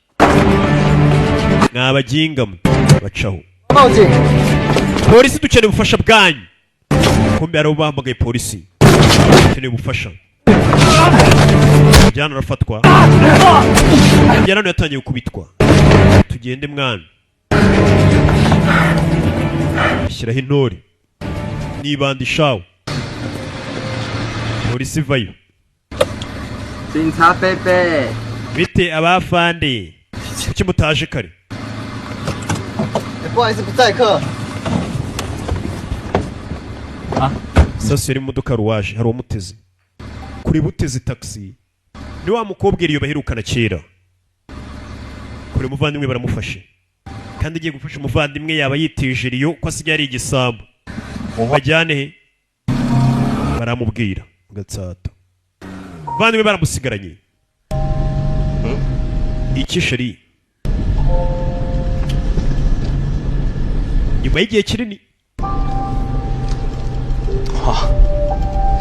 B: Mwabaginga mwe, bacaho. Polisi, dukeneye ubufasha bwanyu. Kumbe hari bahamagaye polisi, dukeneye ubufasha. Jyana arafatwa, jyana hano yatangiye gukubitwa. Tugende mwana, shyiraho intore nibanda ishawu. Polisi ivayo.
C: 警察贝贝，
B: Bite abafande, kuki mutaje kare?
C: 不好意思，不载客。
B: Sasa yari mu modoka ruwaje, hari uwamuteze kuri buteze taxi, ni wa mukobwa iyo baherukana kera. Kure umuvandimwe baramufashe, kandi agiye gufasha umuvandimwe yaba yitije Riyo ko asigaye ari igisambo. Bajyane he? Baramubwira Gatsata. Umuvandimwe baramusigaranye. Iki chéri, nyuma y'igihe kinini.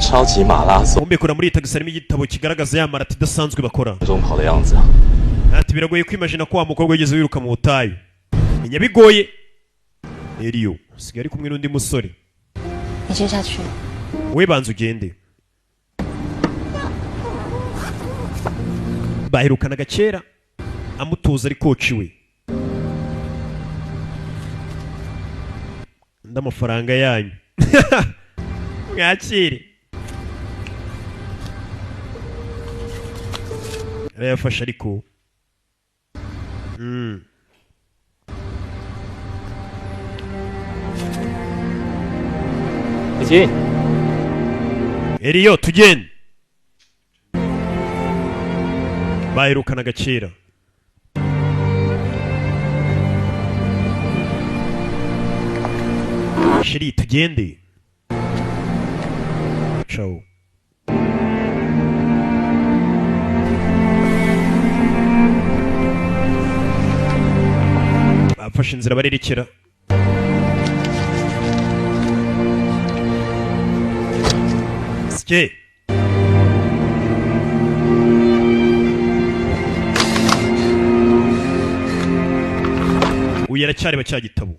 L: 超级马拉松
B: Kumbe kura muri iyi tagisi harimo igitabo kigaragaza ya marato idasanzwe bakora.
L: 中跑的样子。
B: Ati biragoye kwimagina ko wa mukobwa wigeze wiruka mu butayu. Menya bigoye. Eliyo usigaye ari kumwe n'undi musore.
I: 你先下去。
B: We banza ugende. Baherukanaga kera amutoza ari coach we. Andi amafaranga yanyu mwakire. Yarayafashe ariko.
J: 李金，
B: Eriyo, tugende. Bahirukanaga kera. Chérie, tugende. Ciao. Bafashe inzira barerekera. Sike uyu aracyareba cya gitabo,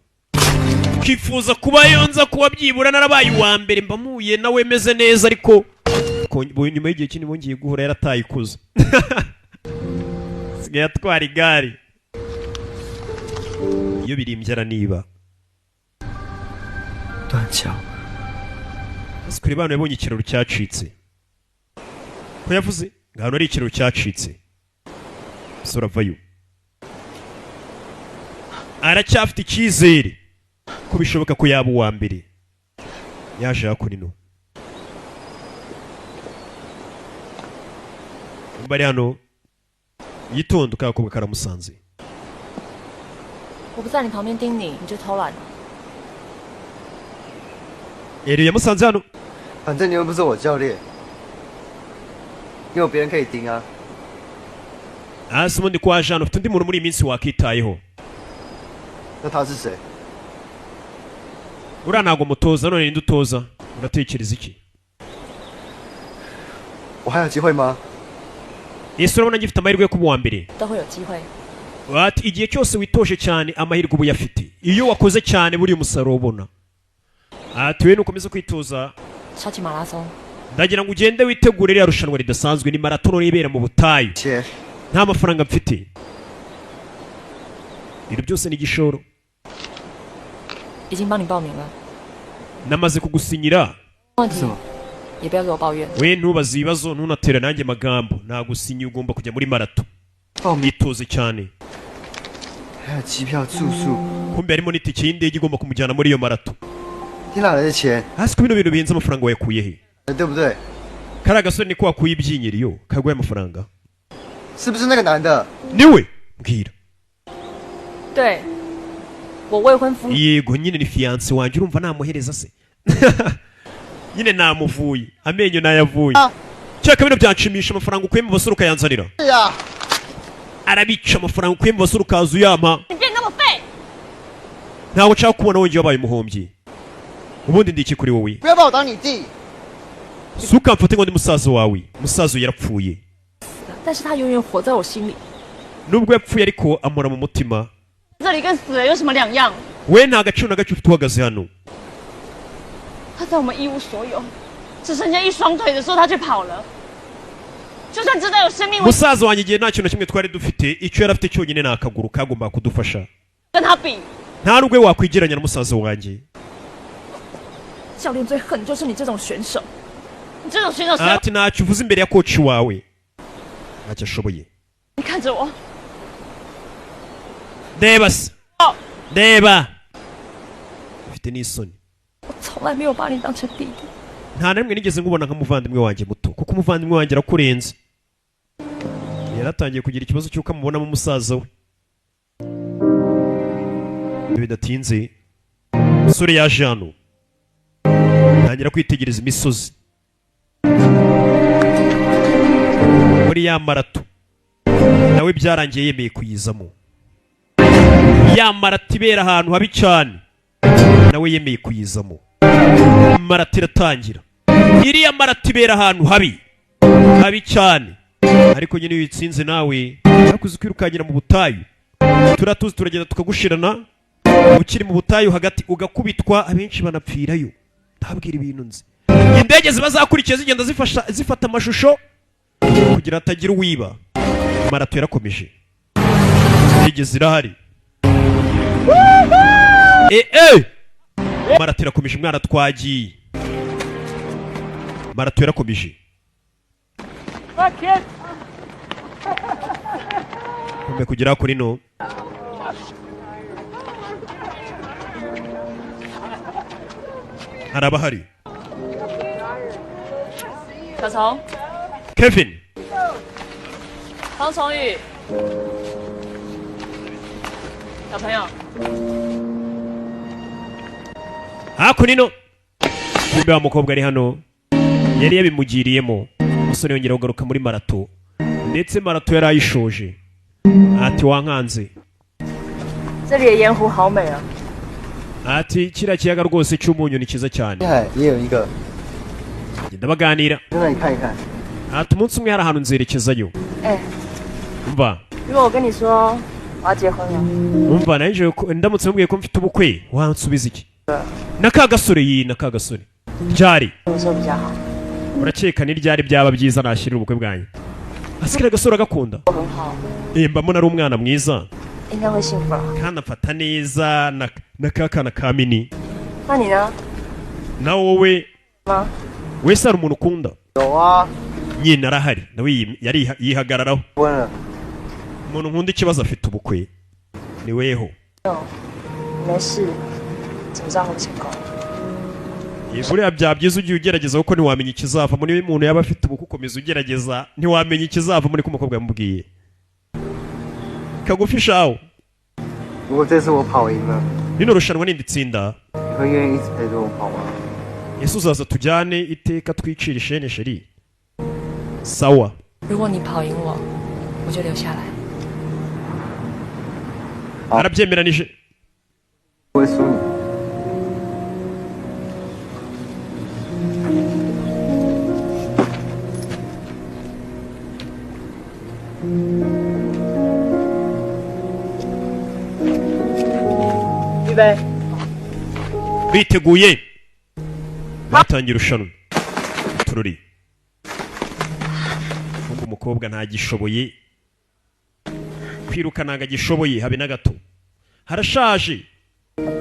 B: kifuza kuba yonza kuba byibura narabaye uwa mbere, mba muye nawe meze neza. Ariko nyuma y'igihe kinini bongeye guhura, yarataye ikuzo, asigaye atwara igare. Iyo birimbye araniba.
F: 断桥。
B: Ese kure bano yabonye ikiraro cyacitse, ko yavuze ngo ahantu hari ikiraro cyacitse. Umusore avayo, aracyafite icyizere ko bishoboka ko yaba uwa mbere. Yaje hakuno, nimba ari hano yitondo, kakobwa karamusanze.
I: 我不在你旁边盯你，你就偷懒了。
B: Eri yamusanze hano.
C: 反正你又不是我教练，你有别人可以盯啊。
B: Hasi ubundi kwa jana ufite undi muntu muri iyi minsi wakitayeho.
C: 那他是谁？
B: Uriya ntabwo mutoza, none ninde utoza? Uratekereza iki?
C: 我还有机会吗？
B: Ese urabona ngifite amahirwe yo kuba uwa mbere?
I: 都会有机会。
B: Ati igihe cyose witoje cyane, amahirwe uba uyafite. Iyo wakoze cyane, buriya umusaruro ubona. Ati we nukomeza kwitoza.
I: 超级马拉松，
B: Ndagira ngo ugende witegure ririya rushanwa ridasanzwe, ni marato ibera mu butayu.
C: 钱
B: Nta mafaranga mfite, ibintu byose ni igishoro.
I: 已经帮你报名了。
B: Namaze kugusinyira.
I: 问题也不要给我抱怨。
B: We ntubaze ibibazo, ntunatere nanjye amagambo. Nagusinyiye, ugomba kujya muri marato, itoze cyane.
C: 还有机票、住宿，
B: Kumbe harimo n'itike y'indege igomba kumujyana muri iyo marato.
C: 你哪来的钱？
B: Hasi ko bino bintu bihenze, amafaranga wayakuye he?
C: 对不对？
B: Kariya gasore niko wakuye ibyinyiriyo kaguye amafaranga?
C: 是不是那个男的？
B: Niwe, mbwira.
I: 对，我未婚夫。
B: Yego nyine, ni fiancé wanjye. Urumva namuhereza se nyine? Namuvuye amenyo, nayavuye. Cyaka bino byanshimisha, amafaranga ukuye mu basore ukayanzanira.
C: 是啊，
B: Arabica, amafaranga ukuye mu basore ukaza uyampa.
H: 你变那么废，
B: Ntabwo nshaka kubona wongeye, wabaye umuhombyi. Ubundi ndi iki kuri wowe?
C: 不要把我当你弟。
B: Si ukamfate ngo ndi musaza wawe. Musaza uyu yarapfuye.
I: 但是他永远活在我心里。
B: Nubwo yapfuye, ariko amora mu mutima.
H: 这里跟死了有什么两样？
B: We nta gaciro na gace ufite uhagaze hano.
H: 他在我们一无所有，只剩下一双腿的时候，他却跑了。就算知道有生命危
B: Musaza wanjye, igihe nta kintu na kimwe twari dufite, icyo yari afite cyonyine ni akaguru kagombaga kudufasha.
H: 跟他比，
B: Nta nubwo we wakwigereranya na musaza wanjye.
I: 教练最恨就是你这种选手。
H: 你这种选手谁？
B: Ati ntacyo uvuze imbere ya coach wawe, ntacyo ashoboye.
H: 你看着我，
B: Ndeba se, ndeba, ufite n'isoni.
I: 我从来没有把你当成弟弟。
B: Nta na rimwe nigeze nkubona nk'umuvandimwe wanjye muto, kuko umuvandimwe wanjye arakurenze. Yaratangiye kugira ikibazo cy'uko amubonamo umusaza we. Bidatinze umusore yaje hano, atangira kwitegereza imisozi muri ya marato. Nawe byarangiye yemeye kuyizamo. Ya marato ibera ahantu habi cyane, nawe yemeye kuyizamo. Marato iratangira. Iriya marato ibera ahantu habi habi cyane, ariko nyine iyo uyitsinze nawe hakuze kwirukankira mu butayu, turiya tuzi turagenda tukagushirana ukiri mu butayu hagati, ugakubitwa, abenshi banapfirayo. Ntabwira ibintu nzi. Indege ziba zakurikiye, zigenda zifasha, zifata amashusho kugira hatagira uwiba. Marato yarakomeje, indege zirahari. Eh eh, Marato irakomeje mwana, twagiye, marato yarakomeje. Kumbe kugera kuri no hari abahari.
H: 小虫，
B: Kevin.
H: 方崇宇，小朋友，
B: Hakuno kumbe wa mukobwa ari hano yari yabimugiriyemo. Umusore yongera kugaruka muri marato, ndetse marato yari ayishoje, ati wankanze.
I: 这里的盐湖好美啊！
B: Ati kiriya kiyaga rwose cy'umunyu ni cyiza cyane.
C: 海也有一个，
B: Genda baganira.
C: 在那里看一看。
B: Ati umunsi umwe hari ahantu nzerekezayo.
I: 哎，
B: Umva.
I: 如果我跟你说我要结婚了，
B: Umva, nanjye ndamutse mubwiye ko mfite ubukwe, wansubiza iki? Na ka gasore yi, na ka gasore ryari?
I: 什么时候比较好？
B: Urakeka ni ryari byaba byiza nashyirira ubukwe bwanjye? Asikira agasore agakunda.
I: 我很好，
B: Eh, mbamo nari umwana mwiza.
I: 应该会幸福了。
B: Kandi amfata neza na ka kana ka mini.
I: 那你呢？
B: Na wowe?
I: 吗？
B: Wese hari umuntu ukunda?
C: 有啊，
B: Nyine arahari nawe yari yihagararaho.
C: 婚了。
B: Umuntu nkunda ikibazo afite ubukwe ni weho.
I: 没事，怎么知道会成功？
B: Buriya byaba byiza ugiye ugerageza, kuko ntiwamenya ikizavamo. Niba umuntu yaba afite ubukwe, ukomeza ugerageza, ntiwamenya ikizavamo. Niko umukobwa yamubwiye kagufi shawo.
C: 如果这次我跑赢了，
B: Rino rushanwa nindi tsinda,
C: 你会愿意一直陪着我跑吗？
B: Ese uzaza tujyane iteka twicira ishene chérie? Sawa.
I: 如果你跑赢我，我就留下来。
B: Arabyemeranije.
C: 不会输你。
I: 预备，
B: Biteguye, batangira irushanwa tururi. Ubwo umukobwa ntagishoboye kwiruka, ntabwo agishoboye habe na gato, harashaje.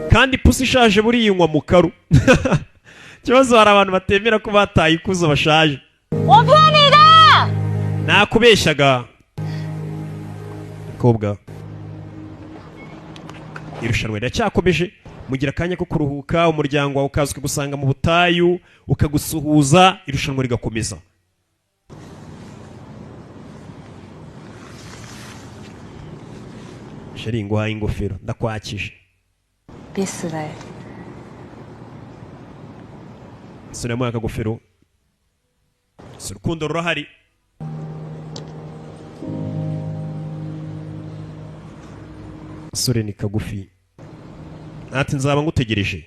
B: Kandi ipusi ishaje buriyinywa mu karu. Ikibazo hari abantu batemera ko bataye ikuzo, bashaje.
H: 我骗你的！
B: Nakubeshyaga mukobwa. Irushanwa riracyakomeje. Mugira akanya ko kuruhuka, umuryango wawe ukaza ukagusanga mu butayu, ukagusuhuza, irushanwa rigakomeza. Chérie, nguhaye ingofero, ndakwakije.
I: 别死了欸！
B: Sura akagofero si urukundo rurahari. Sore ni kagufi, ati nzaba ngutegereje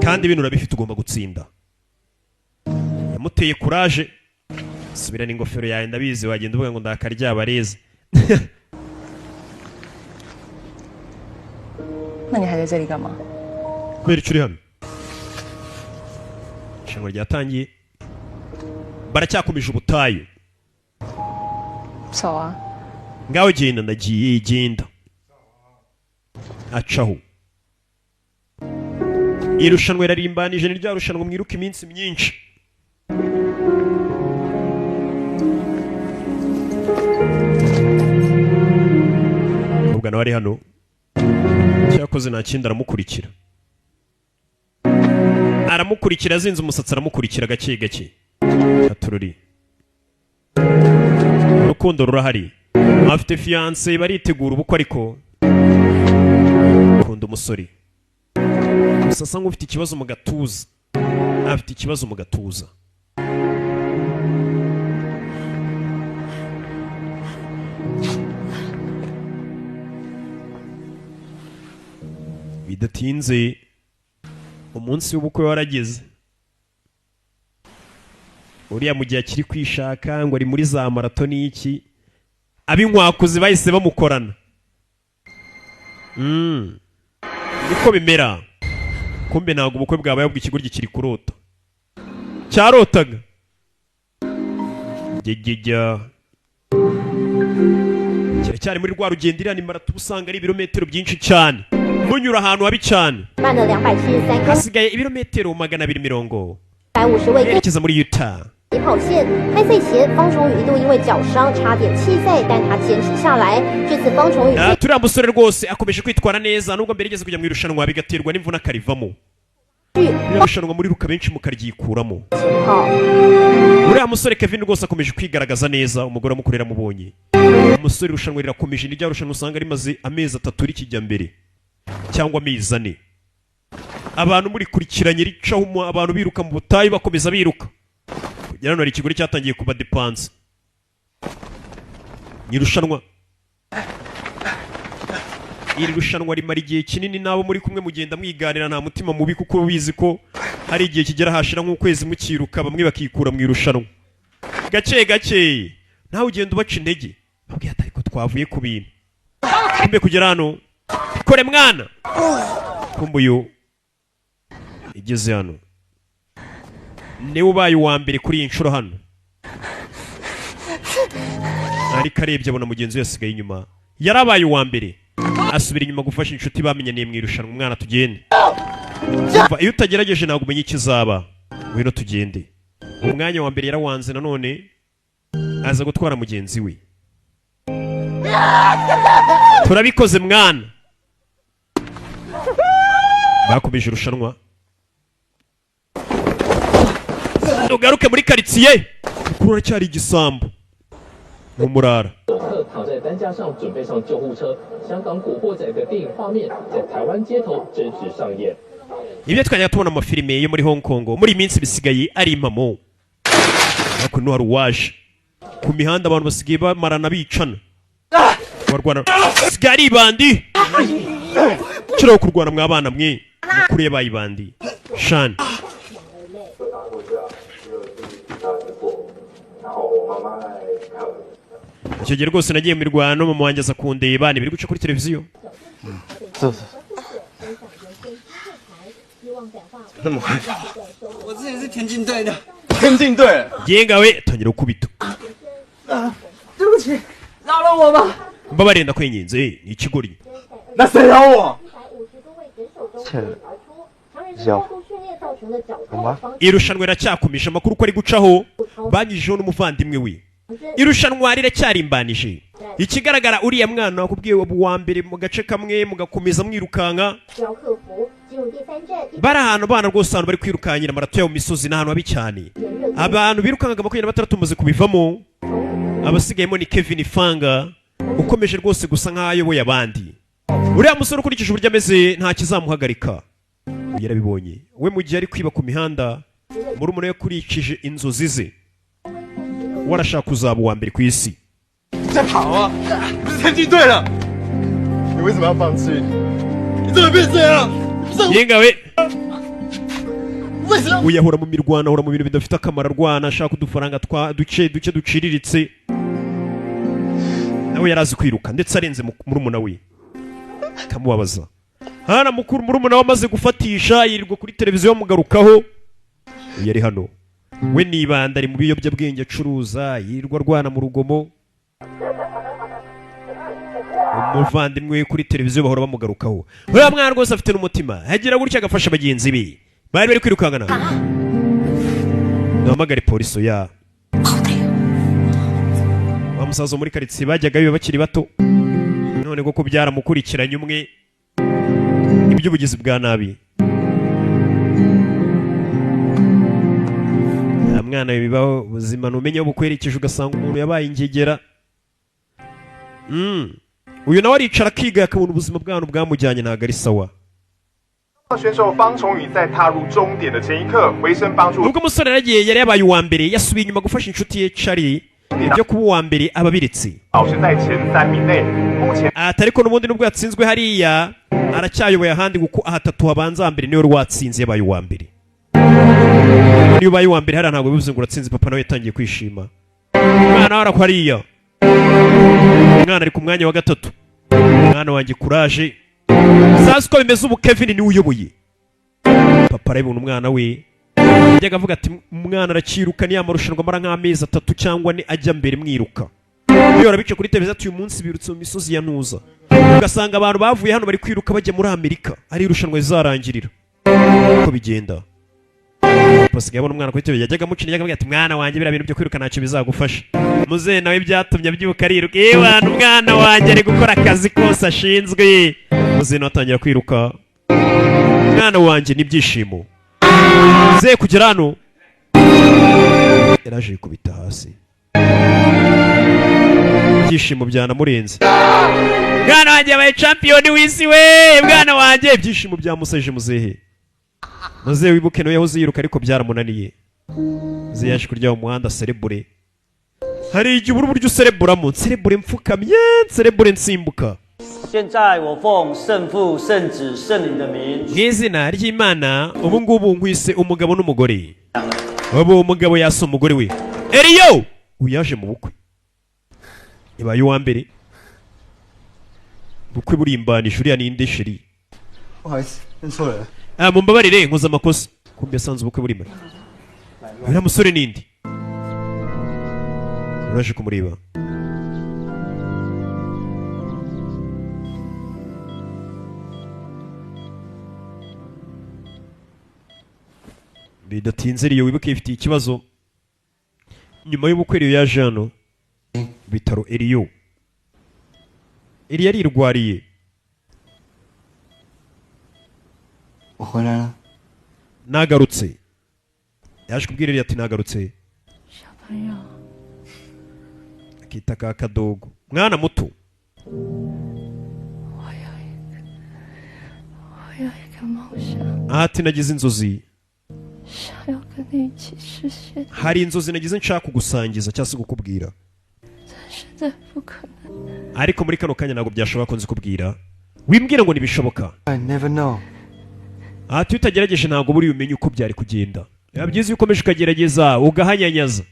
B: kandi ibintu urabifite, ugomba gutsinda. Yamuteye kuraje. Subirana ingofero yawe, ndabizi wagenda uvuga ngo ndakaryabareze.
I: 那你还在这里干嘛？
B: Kubera icyo uri hano? Irushanwa ryatangiye, baracyakomeje ubutayu.
I: 走啊！
B: Ngaho genda, ndagiye, genda. Acaho. Irushanwa rirarimbanije, ni rya rushanwa mwiruka iminsi myinshi. Umukobwa nawe ari hano, cyakoze nta kindi, aramukurikira, aramukurikira azinze umusatsi, aramukurikira gake gake. Atururi, urukundo rurahari, afite fiancé, baritegura ubukwe, ariko akunda umusore gusa asa nk'ufite ikibazo mu gatuza, afite ikibazo mu gatuza. Bidatinze umunsi w'ubukwe warageze. Uriya mu gihe akiri kwishaka ngo ari muri za marato n'iki, ab'inkwakuzi bahise bamukorana. Niko bimera. Kumbe ntabwo ubukwe bwabaye, ahubwo ikigoryi kiri kurota, cyarotaga gegejya kiracyari muri rwa rugendo. Iriya ni marato, uba usanga ari ibirometero byinshi cyane. Munyura ahantu habi cyane.
D: 慢了273公
B: Hasigaye ibirometero 250
D: 150位
B: yerekeza muri Utah.
D: 起跑线。开赛前，方崇宇一度因为脚伤差点弃赛，但他坚持下来。这次方崇宇
B: Ah, turiya musore rwose akomeje kwitwara neza, nubwo mbere yigeze kujya mu irushanwa bigaterwa n'imvune akarivamo. Ririya rushanwa muriruka benshi mukaryikuramo.
D: 跑。
B: Uriya musore Kevin rwose akomeje kwigaragaza neza. Umugore amukorera amubonye umusore. Irushanwa rirakomeje, ni rya rushanwa usanga rimaze amezi 3 rikijya mbere cyangwa amezi 4, abantu murikurikiranye, ricaho abantu biruka mu butayu, bakomeza biruka kugera hano. Hari ikigore cyatangiye kubadepansa ni irushanwa. Iri rushanwa rimara igihe kinini, n'abo muri kumwe mugenda mwiganira nta mutima mubi, kuko ubizi ko hari igihe kigera hashira nk'ukwezi mukiruka, bamwe bakikura mu irushanwa gake gake, nawe ugenda ubaca intege, babwira ati ariko twavuye ku bintu. Kumbe kugera hano kore mwana, kumbe uyu igeze hano niwe ubaye uwa mbere kuri iyi nshuro hano, ariko arebye abona mugenzi we yasigaye inyuma, yarabaye uwa mbere, asubira inyuma gufasha inshuti bamenyaniye mu irushanwa. Umwana tugende. Umva, iyo utagerageje ntabwo umenya ikizaba. Ngwino tugende. Umwanya wa mbere yarawanze, nanone aza gutwara mugenzi we. Turabikoze mwana. Bakomeje irushanwa. Tugaruke muri karitsiye, mukuru aracyari igisambo nk'umurara.
L: 侧躺在担架上，准备上救护车。香港古惑仔的电影画面在台湾街头真实上演。
B: Ibyo twajyaga tubona mu mafilime yo muri Hong Kong, muri iyi minsi bisigaye ari impamo. Ariko hano hari uwaje ku mihanda, abantu basigaye bamarana, bicana, barwana, basigaye ari ibandi kiraho kurwana. Mwabana mwe, mukuru yabaye ibandi shani. Icyo gihe rwose nagiye mu mirwano, mama wanjye aza kundeba. Ni ibiri guca kuri televiziyo.
F: 走走。那么快跑？
J: 我之前是田径队的。
F: 田径队。
B: Genga we, tangira gukubita.
J: 啊，对不起，饶了我吧。
B: Mbabarire, ndakwinginze. Ni ikigoryi.
F: 那谁饶我？
C: 这要吗？
B: Irushanwa riracyakomeje. Amakuru ko ari gucaho banyujijeho n'umuvandimwe we, irushanwa riracyarimbanije. Ikigaragara uriya mwana wakubwiye uwa mbere mu gace kamwe, mugakomeza mwirukanka,
D: 要克服进入第三站。
B: bari ahantu abana rwose, ahantu bari kwirukankira marato yo mu misozi, ni ahantu habi cyane. Abantu birukankaga 26 tumaze kubivamo, abasigayemo ni Kevin Fanga ukomeje rwose gusa nk'aho ayoboye abandi. Uriya musore ukurikije uburyo ameze nta kizamuhagarika, yarabibonye we mu gihe ari kwiba ku mihanda. Murumuna we yakurikije inzozi ze, we arashaka kuzaba uwa mbere ku isi.
F: 在跑啊！不是田径队了。你为什么要放弃？你怎么变这样？
B: Yenga we.
F: 为什么？
B: Uyu ahora mu mirwano, ahora mu bintu bidafite akamaro, arwana ashaka udufaranga twa duce duce duciriritse. Nawe yari azi kwiruka ndetse arenze murumuna we, akamubabaza hana mukuru. Murumuna we amaze gufatisha yirirwa kuri televiziyo bamugarukaho. Uyu ari hano we nibanda ari mu biyobyabwenge acuruza, yirirwa arwana mu rugomo. Umuvandimwe we kuri televiziyo bahora bamugarukaho. Uriya mwana rwose afite n'umutima, agira gutya agafasha bagenzi be bari bari kwirukankana. Duhamagare polisi ya wa musaza wo muri karitsiye bajyaga biba bakiri bato, none koko byaramukurikiranye umwe iby'ubugizi bwa nabi. Nta mwana bibaho, ubuzima ntumenye aho bukwerekeje, ugasanga umuntu yabaye ingegera. Uyu nawe aricara akiga akabona ubuzima bw'ahantu bwamujyanye ntabwo ari sawa.
M: 选手方崇宇在踏入终点的前一刻，回身帮助
B: Ubwo umusore yaragiye, yari yabaye uwa mbere, yasubiye inyuma gufasha inshuti ye Charlie. Ibyo kuba uwa mbere aba abiretse.
M: 保持在前三名内。目前
B: Ati ariko n'ubundi nubwo yatsinzwe hariya aracyayoboye ahandi, kuko ahatatu habanza hambere niwe wari watsinze, yabaye uwa mbere. Niyo ubaye uwa mbere hariya ntabwo bivuze ngo uratsinze. Papa nawe yatangiye kwishima, umwana we arakwa hariya, umwana ari ku mwanya wa gatatu. Mwana wanjye kuraje. Sasa uko bimeze ubu Kevin niwe uyoboye. Papa arabibona, umwana we yajyaga avuga ati umwana arakiruka, niyo amarushanwa amara nk'amezi 3 cyangwa 4 ajya mbere mwiruka. Iyo barabica kuri televiziyo ati uyu munsi birutse mu misozi ya Ntuza. Ugasanga abantu bavuye hano bari kwiruka bajya muri Amerika, ari irushanwa rizarangirira. Uko bigenda, basigaye abona umwana kuri TV, yajyaga amucina, yajyaga amubwira ati: "Mwana wanjye, biriya bintu byo kwiruka ntacyo bizagufasha." Muzehe nawe byatumye abyuka ariruka. Ewana, umwana wanjye ari gukora akazi kose ashinzwe. Muzehe nawe atangira kwiruka. Mwana wanjye n'ibyishimo. Muzehe kugera hano yaraje yikubita hasi, ibyishimo byanamurenze. Mwana wanjye yabaye champion w'isi we! Mwana wanjye! Ibyishimo byamuseje muzehe. Muzehe wibuke nawe yahoze yiruka, ariko byaramunaniye. Muzehe yaje kurya mu muhanda serebure. Hari igihe ubura uburyo usereburamo: nserebure mfukamye, nserebure nsimbuka.
J: 现在我奉圣父、圣子、圣灵的名，
B: Mu izina ry'Imana, ubu ngubu nkwise umugabo n'umugore. Ubu umugabo yasa umugore we. Eriyo uyu yaje mu bukwe, ibaye uwa mbere, bukwe burimbanije. Uriya ni inde, chérie?
C: 不好意思，认错人了。
B: Ah, mumbabarire, nkoze amakosa. Kumbe yasanze ubukwe burimo. Uriya musore ninde uraje kumureba? Bidatinze Riyo wibuke yifitiye ikibazo. Nyuma y'ubukwe Riyo yaje hano bitaro. Eriyo, Eriyo arirwariye.
C: 我回来了。
B: Nagarutse. Yaje kubwira Eriyo ati: "Nagarutse."
H: 小朋友，
B: Akita ka kadogo, mwana muto.
H: 我有一个梦想，
B: Ati: "Nagize inzozi."
H: 想要跟你一起实现，
B: Hari inzozi nagize nshaka kugusangiza cyangwa se kukubwira.
H: 但现在不可能。
B: Ariko muri kano kanya ntabwo byashoboka ko nzikubwira. Wimbwira ngo ntibishoboka.
C: I never know.
B: Ati: "Iyo utagerageje ntabwo buriya umenye uko byari kugenda. Biba byiza iyo ukomeje ukagerageza ugahanyanyaza."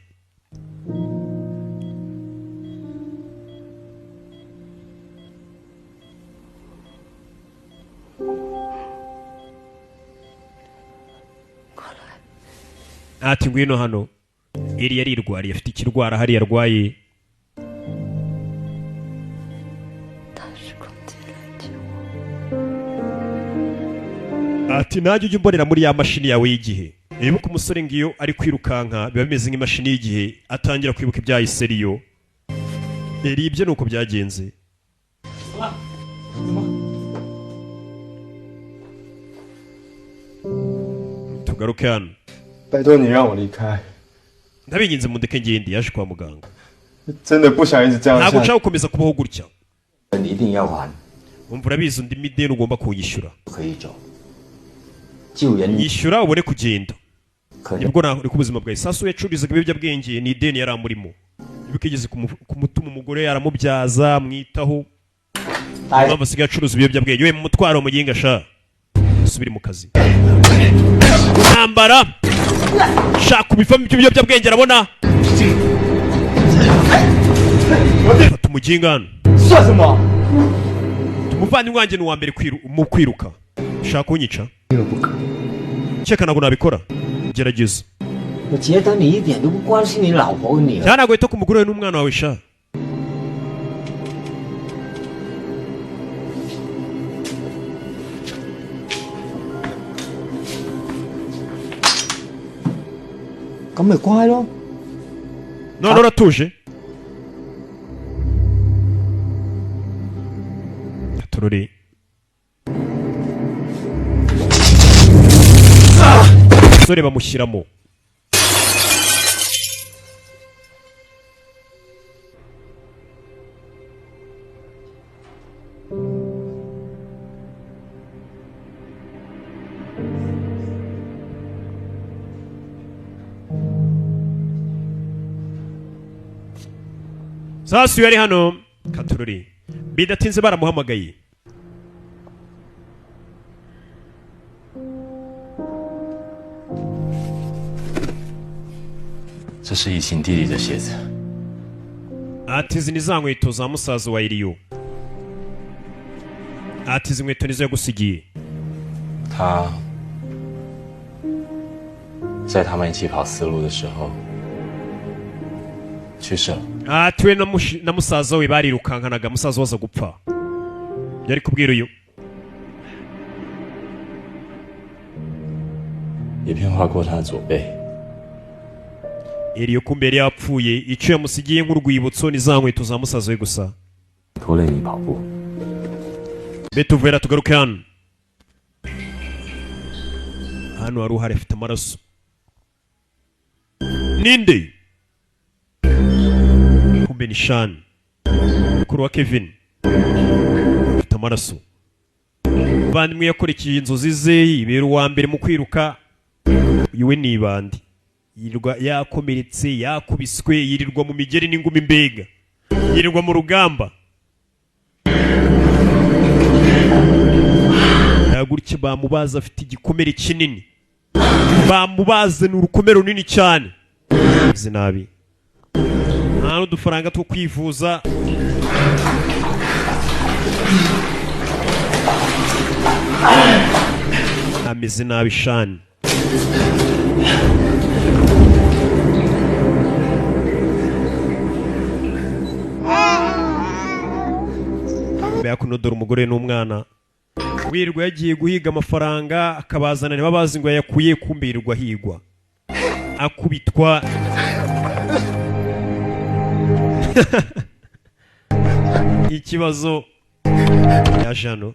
B: Ati: "Ngwino hano." Iri yarirwariye, afite ikirwara hariya arwaye.
H: 大时光机来接我。
B: Ati: "Nanjye ujya umbonera muri ya mashini yawe y'igihe." Wibuke umusore ngiyo ari kwirukanka biba bimeze nk'imashini y'igihe, atangira kwibuka ibyahise. Riyo eri ibyo ni uko byagenze. Tugaruke hano.
F: 拜托你让我离开，
B: Ndabinginze mundeke ngende. Yaje kwa muganga.
F: 真的不想一直这样
B: Ntabwo
F: 下
B: nshaka
F: 去。
B: gukomeza kubaho gutya.
G: 你一定要还，
B: Umva, urabizi undi mideni ugomba kunyishyura.
G: 可以走。救援
B: Yishyura ubone kugenda, nibwo nareka ubuzima bwawe. Sasu yacururizaga ibiyobyabwenge, ni ideni yari amurimo. Ibuka yigeze kumutuma umugore aramubyaza, amwitaho. Niyo mpamvu asigaye acuruza ibiyobyabwenge. We mu mutwaro muginga sha, usubire mu kazi. Ntambara shaka ubivamo ibyo biyobyabwenge. Arabona fata umuginga hano.
F: 算什么？
B: Umuvandimwe wanjye ni uwa mbere mu kwiruka, shaka kunyica. Cyeka ntabwo nabikora, gerageza.
J: 我觉得你一点都不关心你老婆和女儿。
B: Cyangwa ntabwo wita ku mugore wawe n'umwana wawe sha.
J: 咁咪乖咯。
B: None uratuje tururi. Umusore bamushyiramo. Sasu yari hano katururi, bidatinze baramuhamagaye.
G: 这是以晴弟弟的鞋子，
B: Ati: "Izi ni za nkweto za musaza wa Iriyo." Ati: "Izi nkweto nizo yagusigiye."
G: 他在他们一起跑丝路的时候去世了。
B: Ati: "We na musaza we barirukankanaga, musaza we aza gupfa." Yari kubwira uyu.
L: 叶片划过他的左背，
B: Eriyo kumbe yari yapfuye, icyo yamusigiye nk'urwibutso ni za nkweto za musaza we gusa.
L: 拖累你跑步。
B: Betuvera, tugaruke hano. Hano hari uhari afite amaraso, ninde? Kumbe ni Shani, mukuru wa Kevin, afite amaraso. Muvandimwe yakurikiye inzozi ze, yibera uwa mbere mu kwiruka. Uyu we ni ibandi, yirirwa yakomeretse, yakubiswe, yirirwa mu migeri n'ingumi, mbega yirirwa mu rugamba. Yagutse bamubaza, afite igikomere kinini, bamubaze ni urukomere runini cyane. Ameze nabi, nta n'udufaranga two kwivuza. Ameze nabi shani. Yakunodora umugore n'umwana, wirirwa yagiye guhiga amafaranga akabazana, ntibabazi ngo yayakuye. Kumbe yirirwa ahigwa, akubitwa. Ikibazo yaje hano.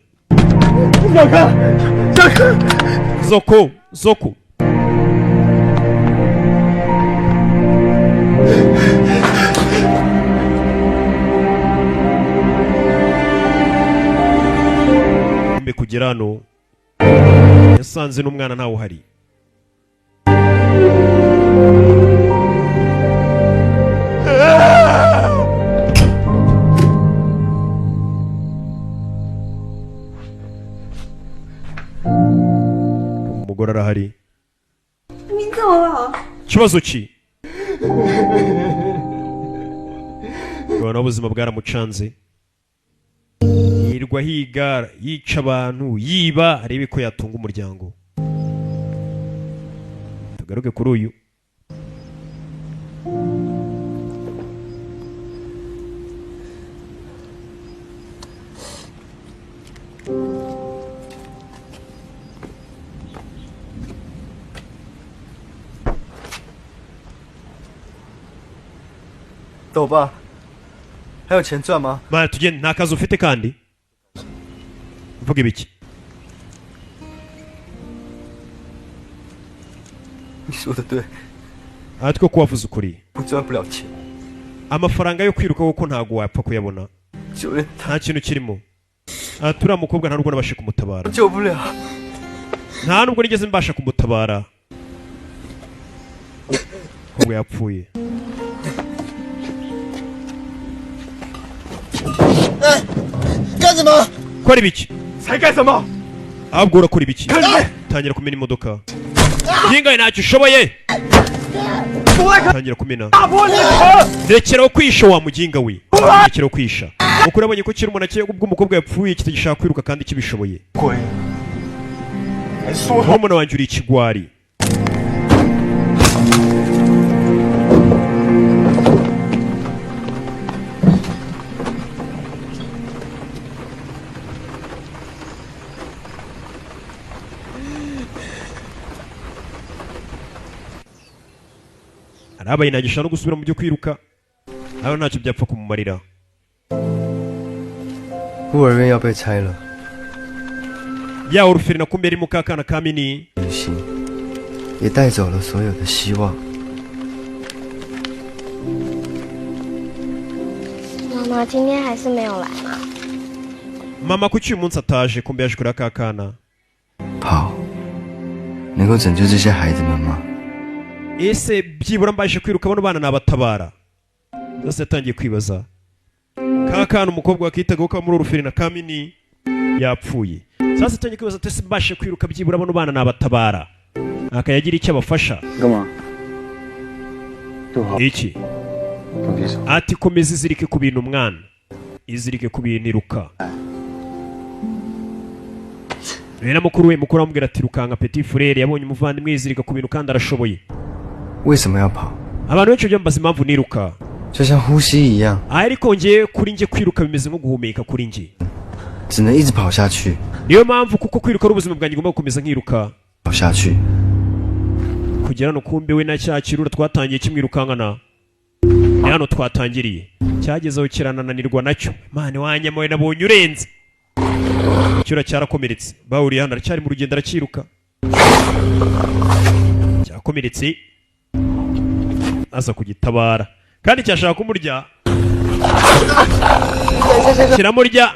B: Zoko, zoko. Kumbe kugera hano yasanze n'umwana ntawe uhari. Umugore arahari.
N: 你怎么了？
B: Ikibazo ki? Ubona ubuzima bwaramucanze, yirirwa ahiga, yica abantu, yiba, arebe ko yatunga umuryango. Tugaruke kuri uyu.
F: 走吧，还有钱赚吗？
B: Mana, tugende, nta kazi ufite kandi mvuga ibiki?
F: 你说的对，
B: Aha two ko wavuze ukuri.
F: 我赚不了钱，
B: Amafaranga yo kwiruka kuko ntabwo wapfa kuyabona.
F: 就连
B: Nta kintu kirimo. Aha turiya mukobwa nta nubwo nabashe kumutabara.
F: 救不了。
B: Nta nubwo nigeze mbasha kumutabara, ahubwo yapfuye.
F: 干什么？
B: Kora ibiki?
F: 才干什么？
B: Ahubwo urakora ibiki? Tangira kumena imodoka. Yingaye, ntacyo ushoboye, tangira kumena.
F: 打破你的头！
B: Rekeraho kwisha wa muginga we, rekeraho kwisha. Kuko urabonye ko kiri umuntu akeye ubwo umukobwa yapfuye kitagishaka kwiruka kandi kibishoboye.
F: 鬼！还说
B: Murumuna wanjye, uri ikigwari. Arabaye ntagisha no gusubira mu byo kwiruka, nawe ntacyo byapfa kumumarira.
K: 孤儿院要被拆了，
B: Ya orphelinat kumbe iri mu kakana ka mini.
K: 旅行也带走了所有的希望。
D: 妈妈今天还是没有来吗？
B: Mama kuki uyu munsi ataje? Kumbe yaje kureba ka kana.
K: 跑，能够拯救这些孩子们吗？
B: Ese byibura mbashe kwiruka bano bana nabatabara? Zose yatangiye kwibaza. Ka kana umukobwa wakitaga ko muri orphelinat ka mini yapfuye. Sasa yatangiye kwibaza ati ese mbashe kwiruka byibura bano bana nabatabara, akayagira icyo abafasha?
C: 干嘛？
B: Iki?
C: 放屁手！
B: Ati komeza izirike ku bintu mwana, izirike ku bintu, iruka. Rero mukuru we, mukuru amubwira ati rukanga petit frere. Yabonye umuvandimwe yizirika ku bintu kandi arashoboye.
K: 为什么要跑？
B: Abantu benshi bambaza impamvu niruka.
K: 就像呼吸一样
B: Ariko njye, kuri njye kwiruka bimeze nko guhumeka kuri njye.
K: 只能一直跑下去，
B: Niyo mpamvu, kuko kwiruka ari ubuzima bwanjye, ngomba gukomeza nkiruka
K: 跑下去。
B: Kugera hano. Kumbe we na cya kirura twatangiye kimwirukankana, ni hano twatangiriye, cyagezeho kiranananirwa nacyo. Mane wanyama we, nabonye urenze. Ikirura cyarakomeretse, bahuriye hano, aracyari mu rugendo, arakiruka, cyakomeretse, aza kugitabara kandi cyashaka kumurya, kiramurya.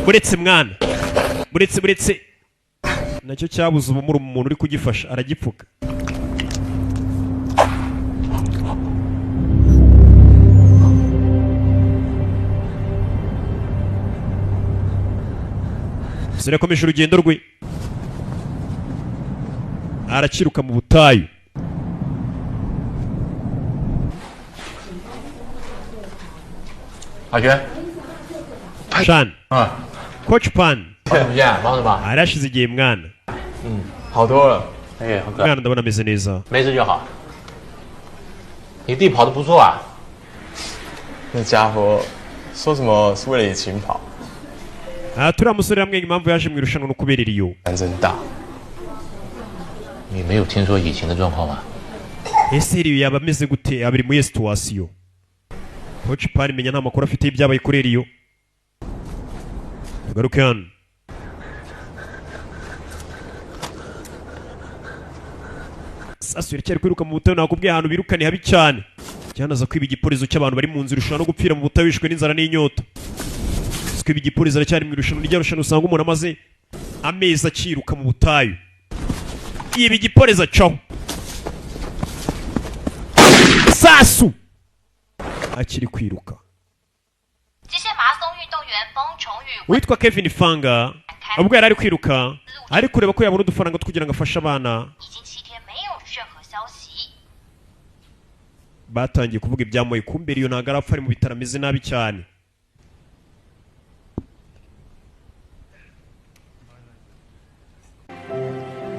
B: Buretse mwana, buretse, buretse. Nacyo cyabuze ubumura, umuntu uri kugifasha aragipfuka. Umusore yakomeje urugendo rwe, arakiruka mu butayu.
G: 阿轩，
B: Shan, Coach Pan.
G: 好久不见，忙什么？
B: Arashize igihe mwana.
G: 嗯，好多了。哎，很可爱。
B: Mwana, ndabona ameze neza.
G: 没事就好。你弟跑得不错啊。
F: 那家伙说什么是为了以勤跑，
B: Aha turiya musore hamwe, impamvu yaje mu irushanwa no kubera iriyo.
F: 胆真大。
G: 你没有听说以前的状况吗？
B: Ese iriyo yaba ameze gute? Abiri muri situation, Coach Pan menya nta makuru afite y'ibyabaye kuri iriyo. Tugaruke hano. Sasu iracyari kwiruka mu butayu. Nakubwiye ahantu birukane habi cyane, cyanaza kwiba igipurizo cy'abantu bari mu nzira. Ushobora no gupfira mu butayu wishwe n'inzara n'inyota. Kwiba igipurizo, aracyari mu irushanwa rya rushanwa usanga umuntu amaze amezi akiruka mu butayu, yiba igipurizo acaho. Sasu akiri kwiruka.
O: 极限马拉松运动员崩崇宇
B: Witwa Kevin Fanga, ubwo yari ari kwiruka ari kureba ko yabona udufaranga two kugira ngo afashe abana,
O: 已经7天没有任何消息。
B: batangiye kuvuga ibyamuye. Kumbe iyo ntabwo arapfa, ari mu bitaro ameze nabi cyane.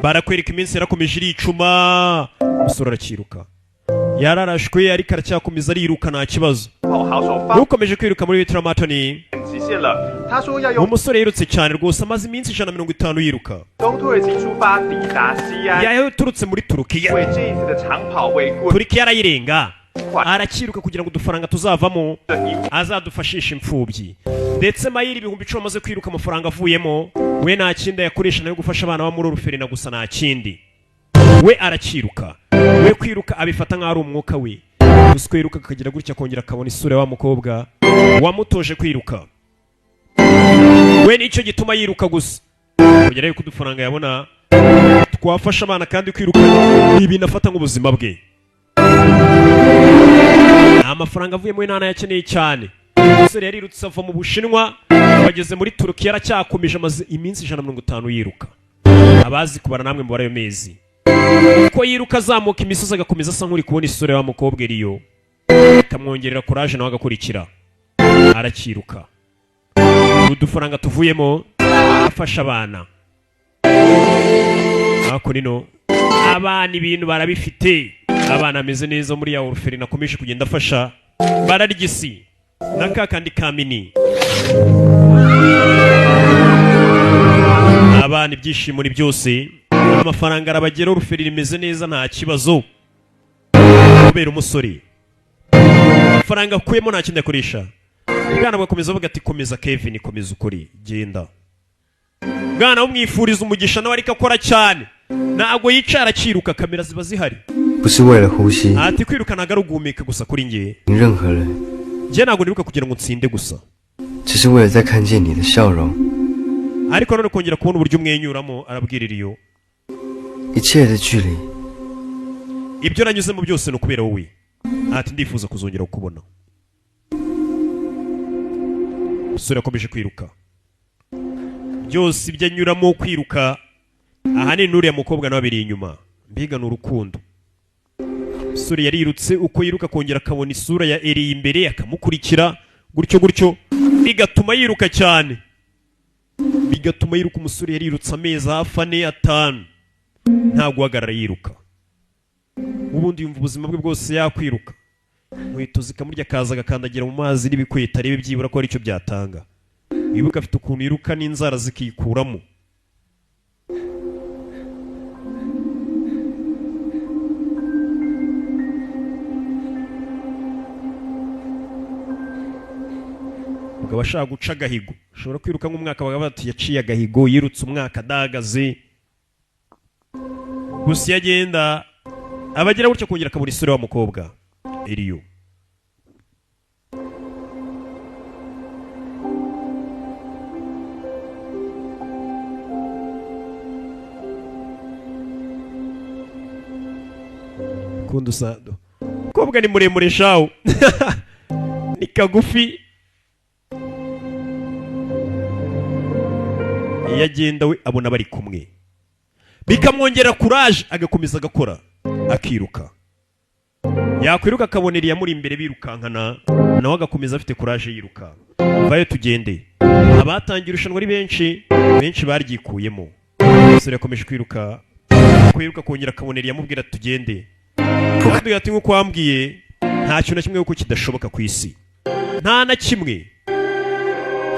B: Barakwereka iminsi yarakomeje iricuma, umusore arakiruka, yararashwe ariko aracyakomeza ariruka, nta kibazo.
M: 跑好手发
B: Ukomeje kwiruka muri ultramarathon.
M: 极限了。他说要用
B: Umusore yirutse cyane rwose, amaze iminsi 150 yiruka.
M: 从土耳其出发抵达西安，
B: Yaturutse muri Turukiya.
M: 为这一次的长跑为过
B: Turikiya arayirenga, arakiruka kugira ngo udufaranga tuzavamo azadufashishe imfubyi. Ndetse mayiri 10,000 amaze kwiruka, amafaranga avuyemo we nta kindi ayakoresha nayo gufasha abana bo muri orphelinat gusa, nta kindi. We arakiruka, we kwiruka abifata nk'aho ari umwuka we gusa. Uko yiruka akagira gutya akongera akabona isura ya wa mukobwa wamutoje kwiruka. We nicyo gituma yiruka gusa, kugera yuko udufaranga yabona twafasha abana, kandi kwiruka ni ibintu afata nk'ubuzima bwe. Amafaranga avuyemo we ntanayakeneye cyane. Umusore yarirutse ava mu Bushinwa bageze muri Turukiya, aracyakomeje, amaze iminsi 150 yiruka. Abazi kubara namwe mubare ayo mezi. Uko yiruka azamuka imisozi agakomeza asa nk'uri kubona isura ya wa mukobwa iriyo, ikamwongerera courage, nawe agakurikira, arakiruka. Udufaranga tuvuyemo afasha abana. Ariko nino abana ibintu barabifite, abana ameze neza muri ya orphelinat akomeje kugenda afasha, bararya isi na ka kandi ka mini. Abana ibyishimo ni byose, amafaranga arabageraho, orphelinat imeze neza, nta kibazo. Kubera umusore amafaranga akuyemo nta kindi akoresha. Bwana bugakomeza avuga ati: "Komeza Kevin, komeza ukuri, genda." Bwana bumwifuriza umugisha, nawe ariko akora cyane, ntabwo yicara, arakiruka, kamera ziba zihari.
K: 不是为了呼吸，
B: Ati: "Kwiruka ntabwo ari uguhumeka gusa kuri njye."
K: 任何人，
B: Njye ntabwo niruka kugira ngo nsinde gusa,
K: 只是为了再看见你的笑容。
B: ariko none kongera kubona uburyo umwenyuramo. Arabwirira iyo
K: 一切的距离，
B: ibyo nanyuzemo byose ni ukubera wowe. Ati: "Ndifuza kuzongera kukubona." Umusore yakomeje kwiruka, byose ibyo anyuramo kwiruka, ahanini n'uriya mukobwa nawe abiri inyuma. Mbega ni urukundo! Umusore yarirutse, uko yiruka akongera akabona isura ya Eri imbere, akamukurikira gutyo gutyo, bigatuma yiruka cyane, bigatuma yiruka. Umusore yarirutse amezi hafi 4, 5, nta guhagarara, yiruka. Ubundi yumva ubuzima bwe bwose yakwiruka, inkweto zikamurya, akaza agakandagira mu mazi n'ibikweta, arebe byibura ko hari icyo byatanga. Wibuka afite ukuntu yiruka n'inzara zikikuramo. Umugabo ashaka guca agahigo, ashobora kwiruka nk'umwaka, bakaba bati yaciye agahigo, yirutse umwaka adahagaze. Gusa iyo agenda abagira gutyo kongera akabura isura wa mukobwa iriyo. Kundi usado mukobwa ni muremure shawu, ni kagufi. Iyo agenda we abona bari kumwe, bikamwongera kuraje, agakomeza agakora akiruka. Yakwiruka akabona iriya muri imbere birukankana, nawe agakomeza afite kuraje yiruka. Vayo tugende. Abatangiye irushanwa ari benshi, benshi baryikuyemo. Umusore yakomeje kwiruka kwiruka, kongera akabona iriya amubwira tugende. Kandi ati nk'uko wambwiye, nta kintu na kimwe kuko kidashoboka ku isi, nta na kimwe.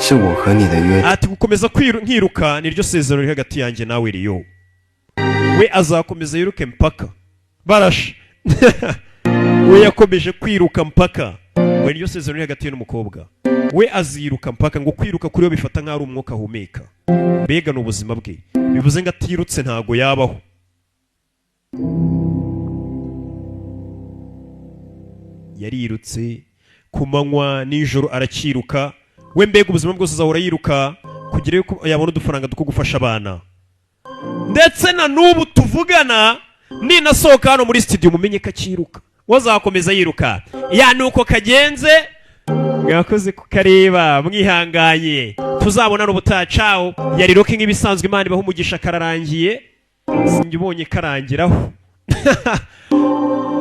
K: 是我和你的约定。
B: Ati gukomeza nkiruka niryo sezerano riri hagati yanjye nawe riyo. We azakomeza yiruke mpaka barashe. We yakomeje kwiruka mpaka we, niryo sezerano riri hagati ye n'umukobwa we, aziruka mpaka. Ngo kwiruka kuri we bifata nk'aho ari umwuka ahumeka, mbega ni ubuzima bwe, bivuze ngo atirutse ntago yabaho. Yarirutse ku manywa nijoro arakiruka we, mbega ubuzima bwose azahora yiruka kugira yuko yabona udufaranga two gufasha abana. Ndetse na n'ubu tuvugana, ninasohoka hano muri studio mumenye ko akiruka, wazakomeza yiruka. Ya nuko kagenze, mwakoze kukareba mwihanganye, tuzabonana ubutaha. Cawo, yari Rocky nk'ibisanzwe. Imana ibaha umugisha. Kararangiye, sinjye ubonye karangiraho.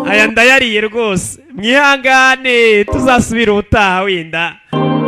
B: Aya ndayariye rwose, mwihangane, tuzasubira ubutaha. Wenda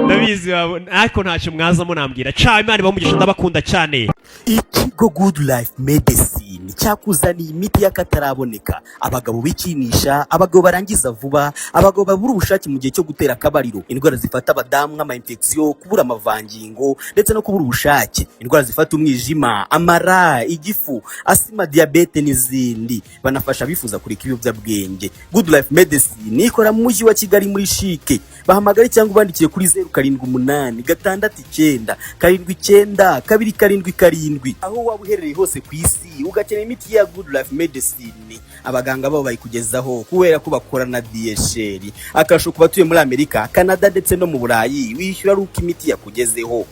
B: ndabizi wabona, ariko ntacyo mwaza munambwira. Cawo, Imana ibaha umugisha, ndabakunda cyane.
A: Ikigo Good Life Medicine cyakuzaniye imiti y'akataraboneka. Abagabo bikinisha, abagabo barangiza vuba, abagabo babura ubushake mu gihe cyo gutera akabariro, indwara zifata abadamu nk'ama infection, kubura amavangingo ndetse no kubura ubushake, indwara zifata umwijima, amara, igifu, asima, diyabete n'izindi. Banafasha abifuza kureka ibiyobyabwenge. Good Life Medicine ikora mu mujyi wa Kigali muri CHIC. Bahamagare cyangwa ubandikiye kuri 0786979277. Aho waba uherereye hose ku isi ugakenera imiti ya Good Life Medicine, abaganga babo bayikugezaho kubera ko bakora na DHL. Akarusho ku batuye muri Amerika, Canada ndetse no mu Burayi, wishyura ari uko imiti yakugezeho.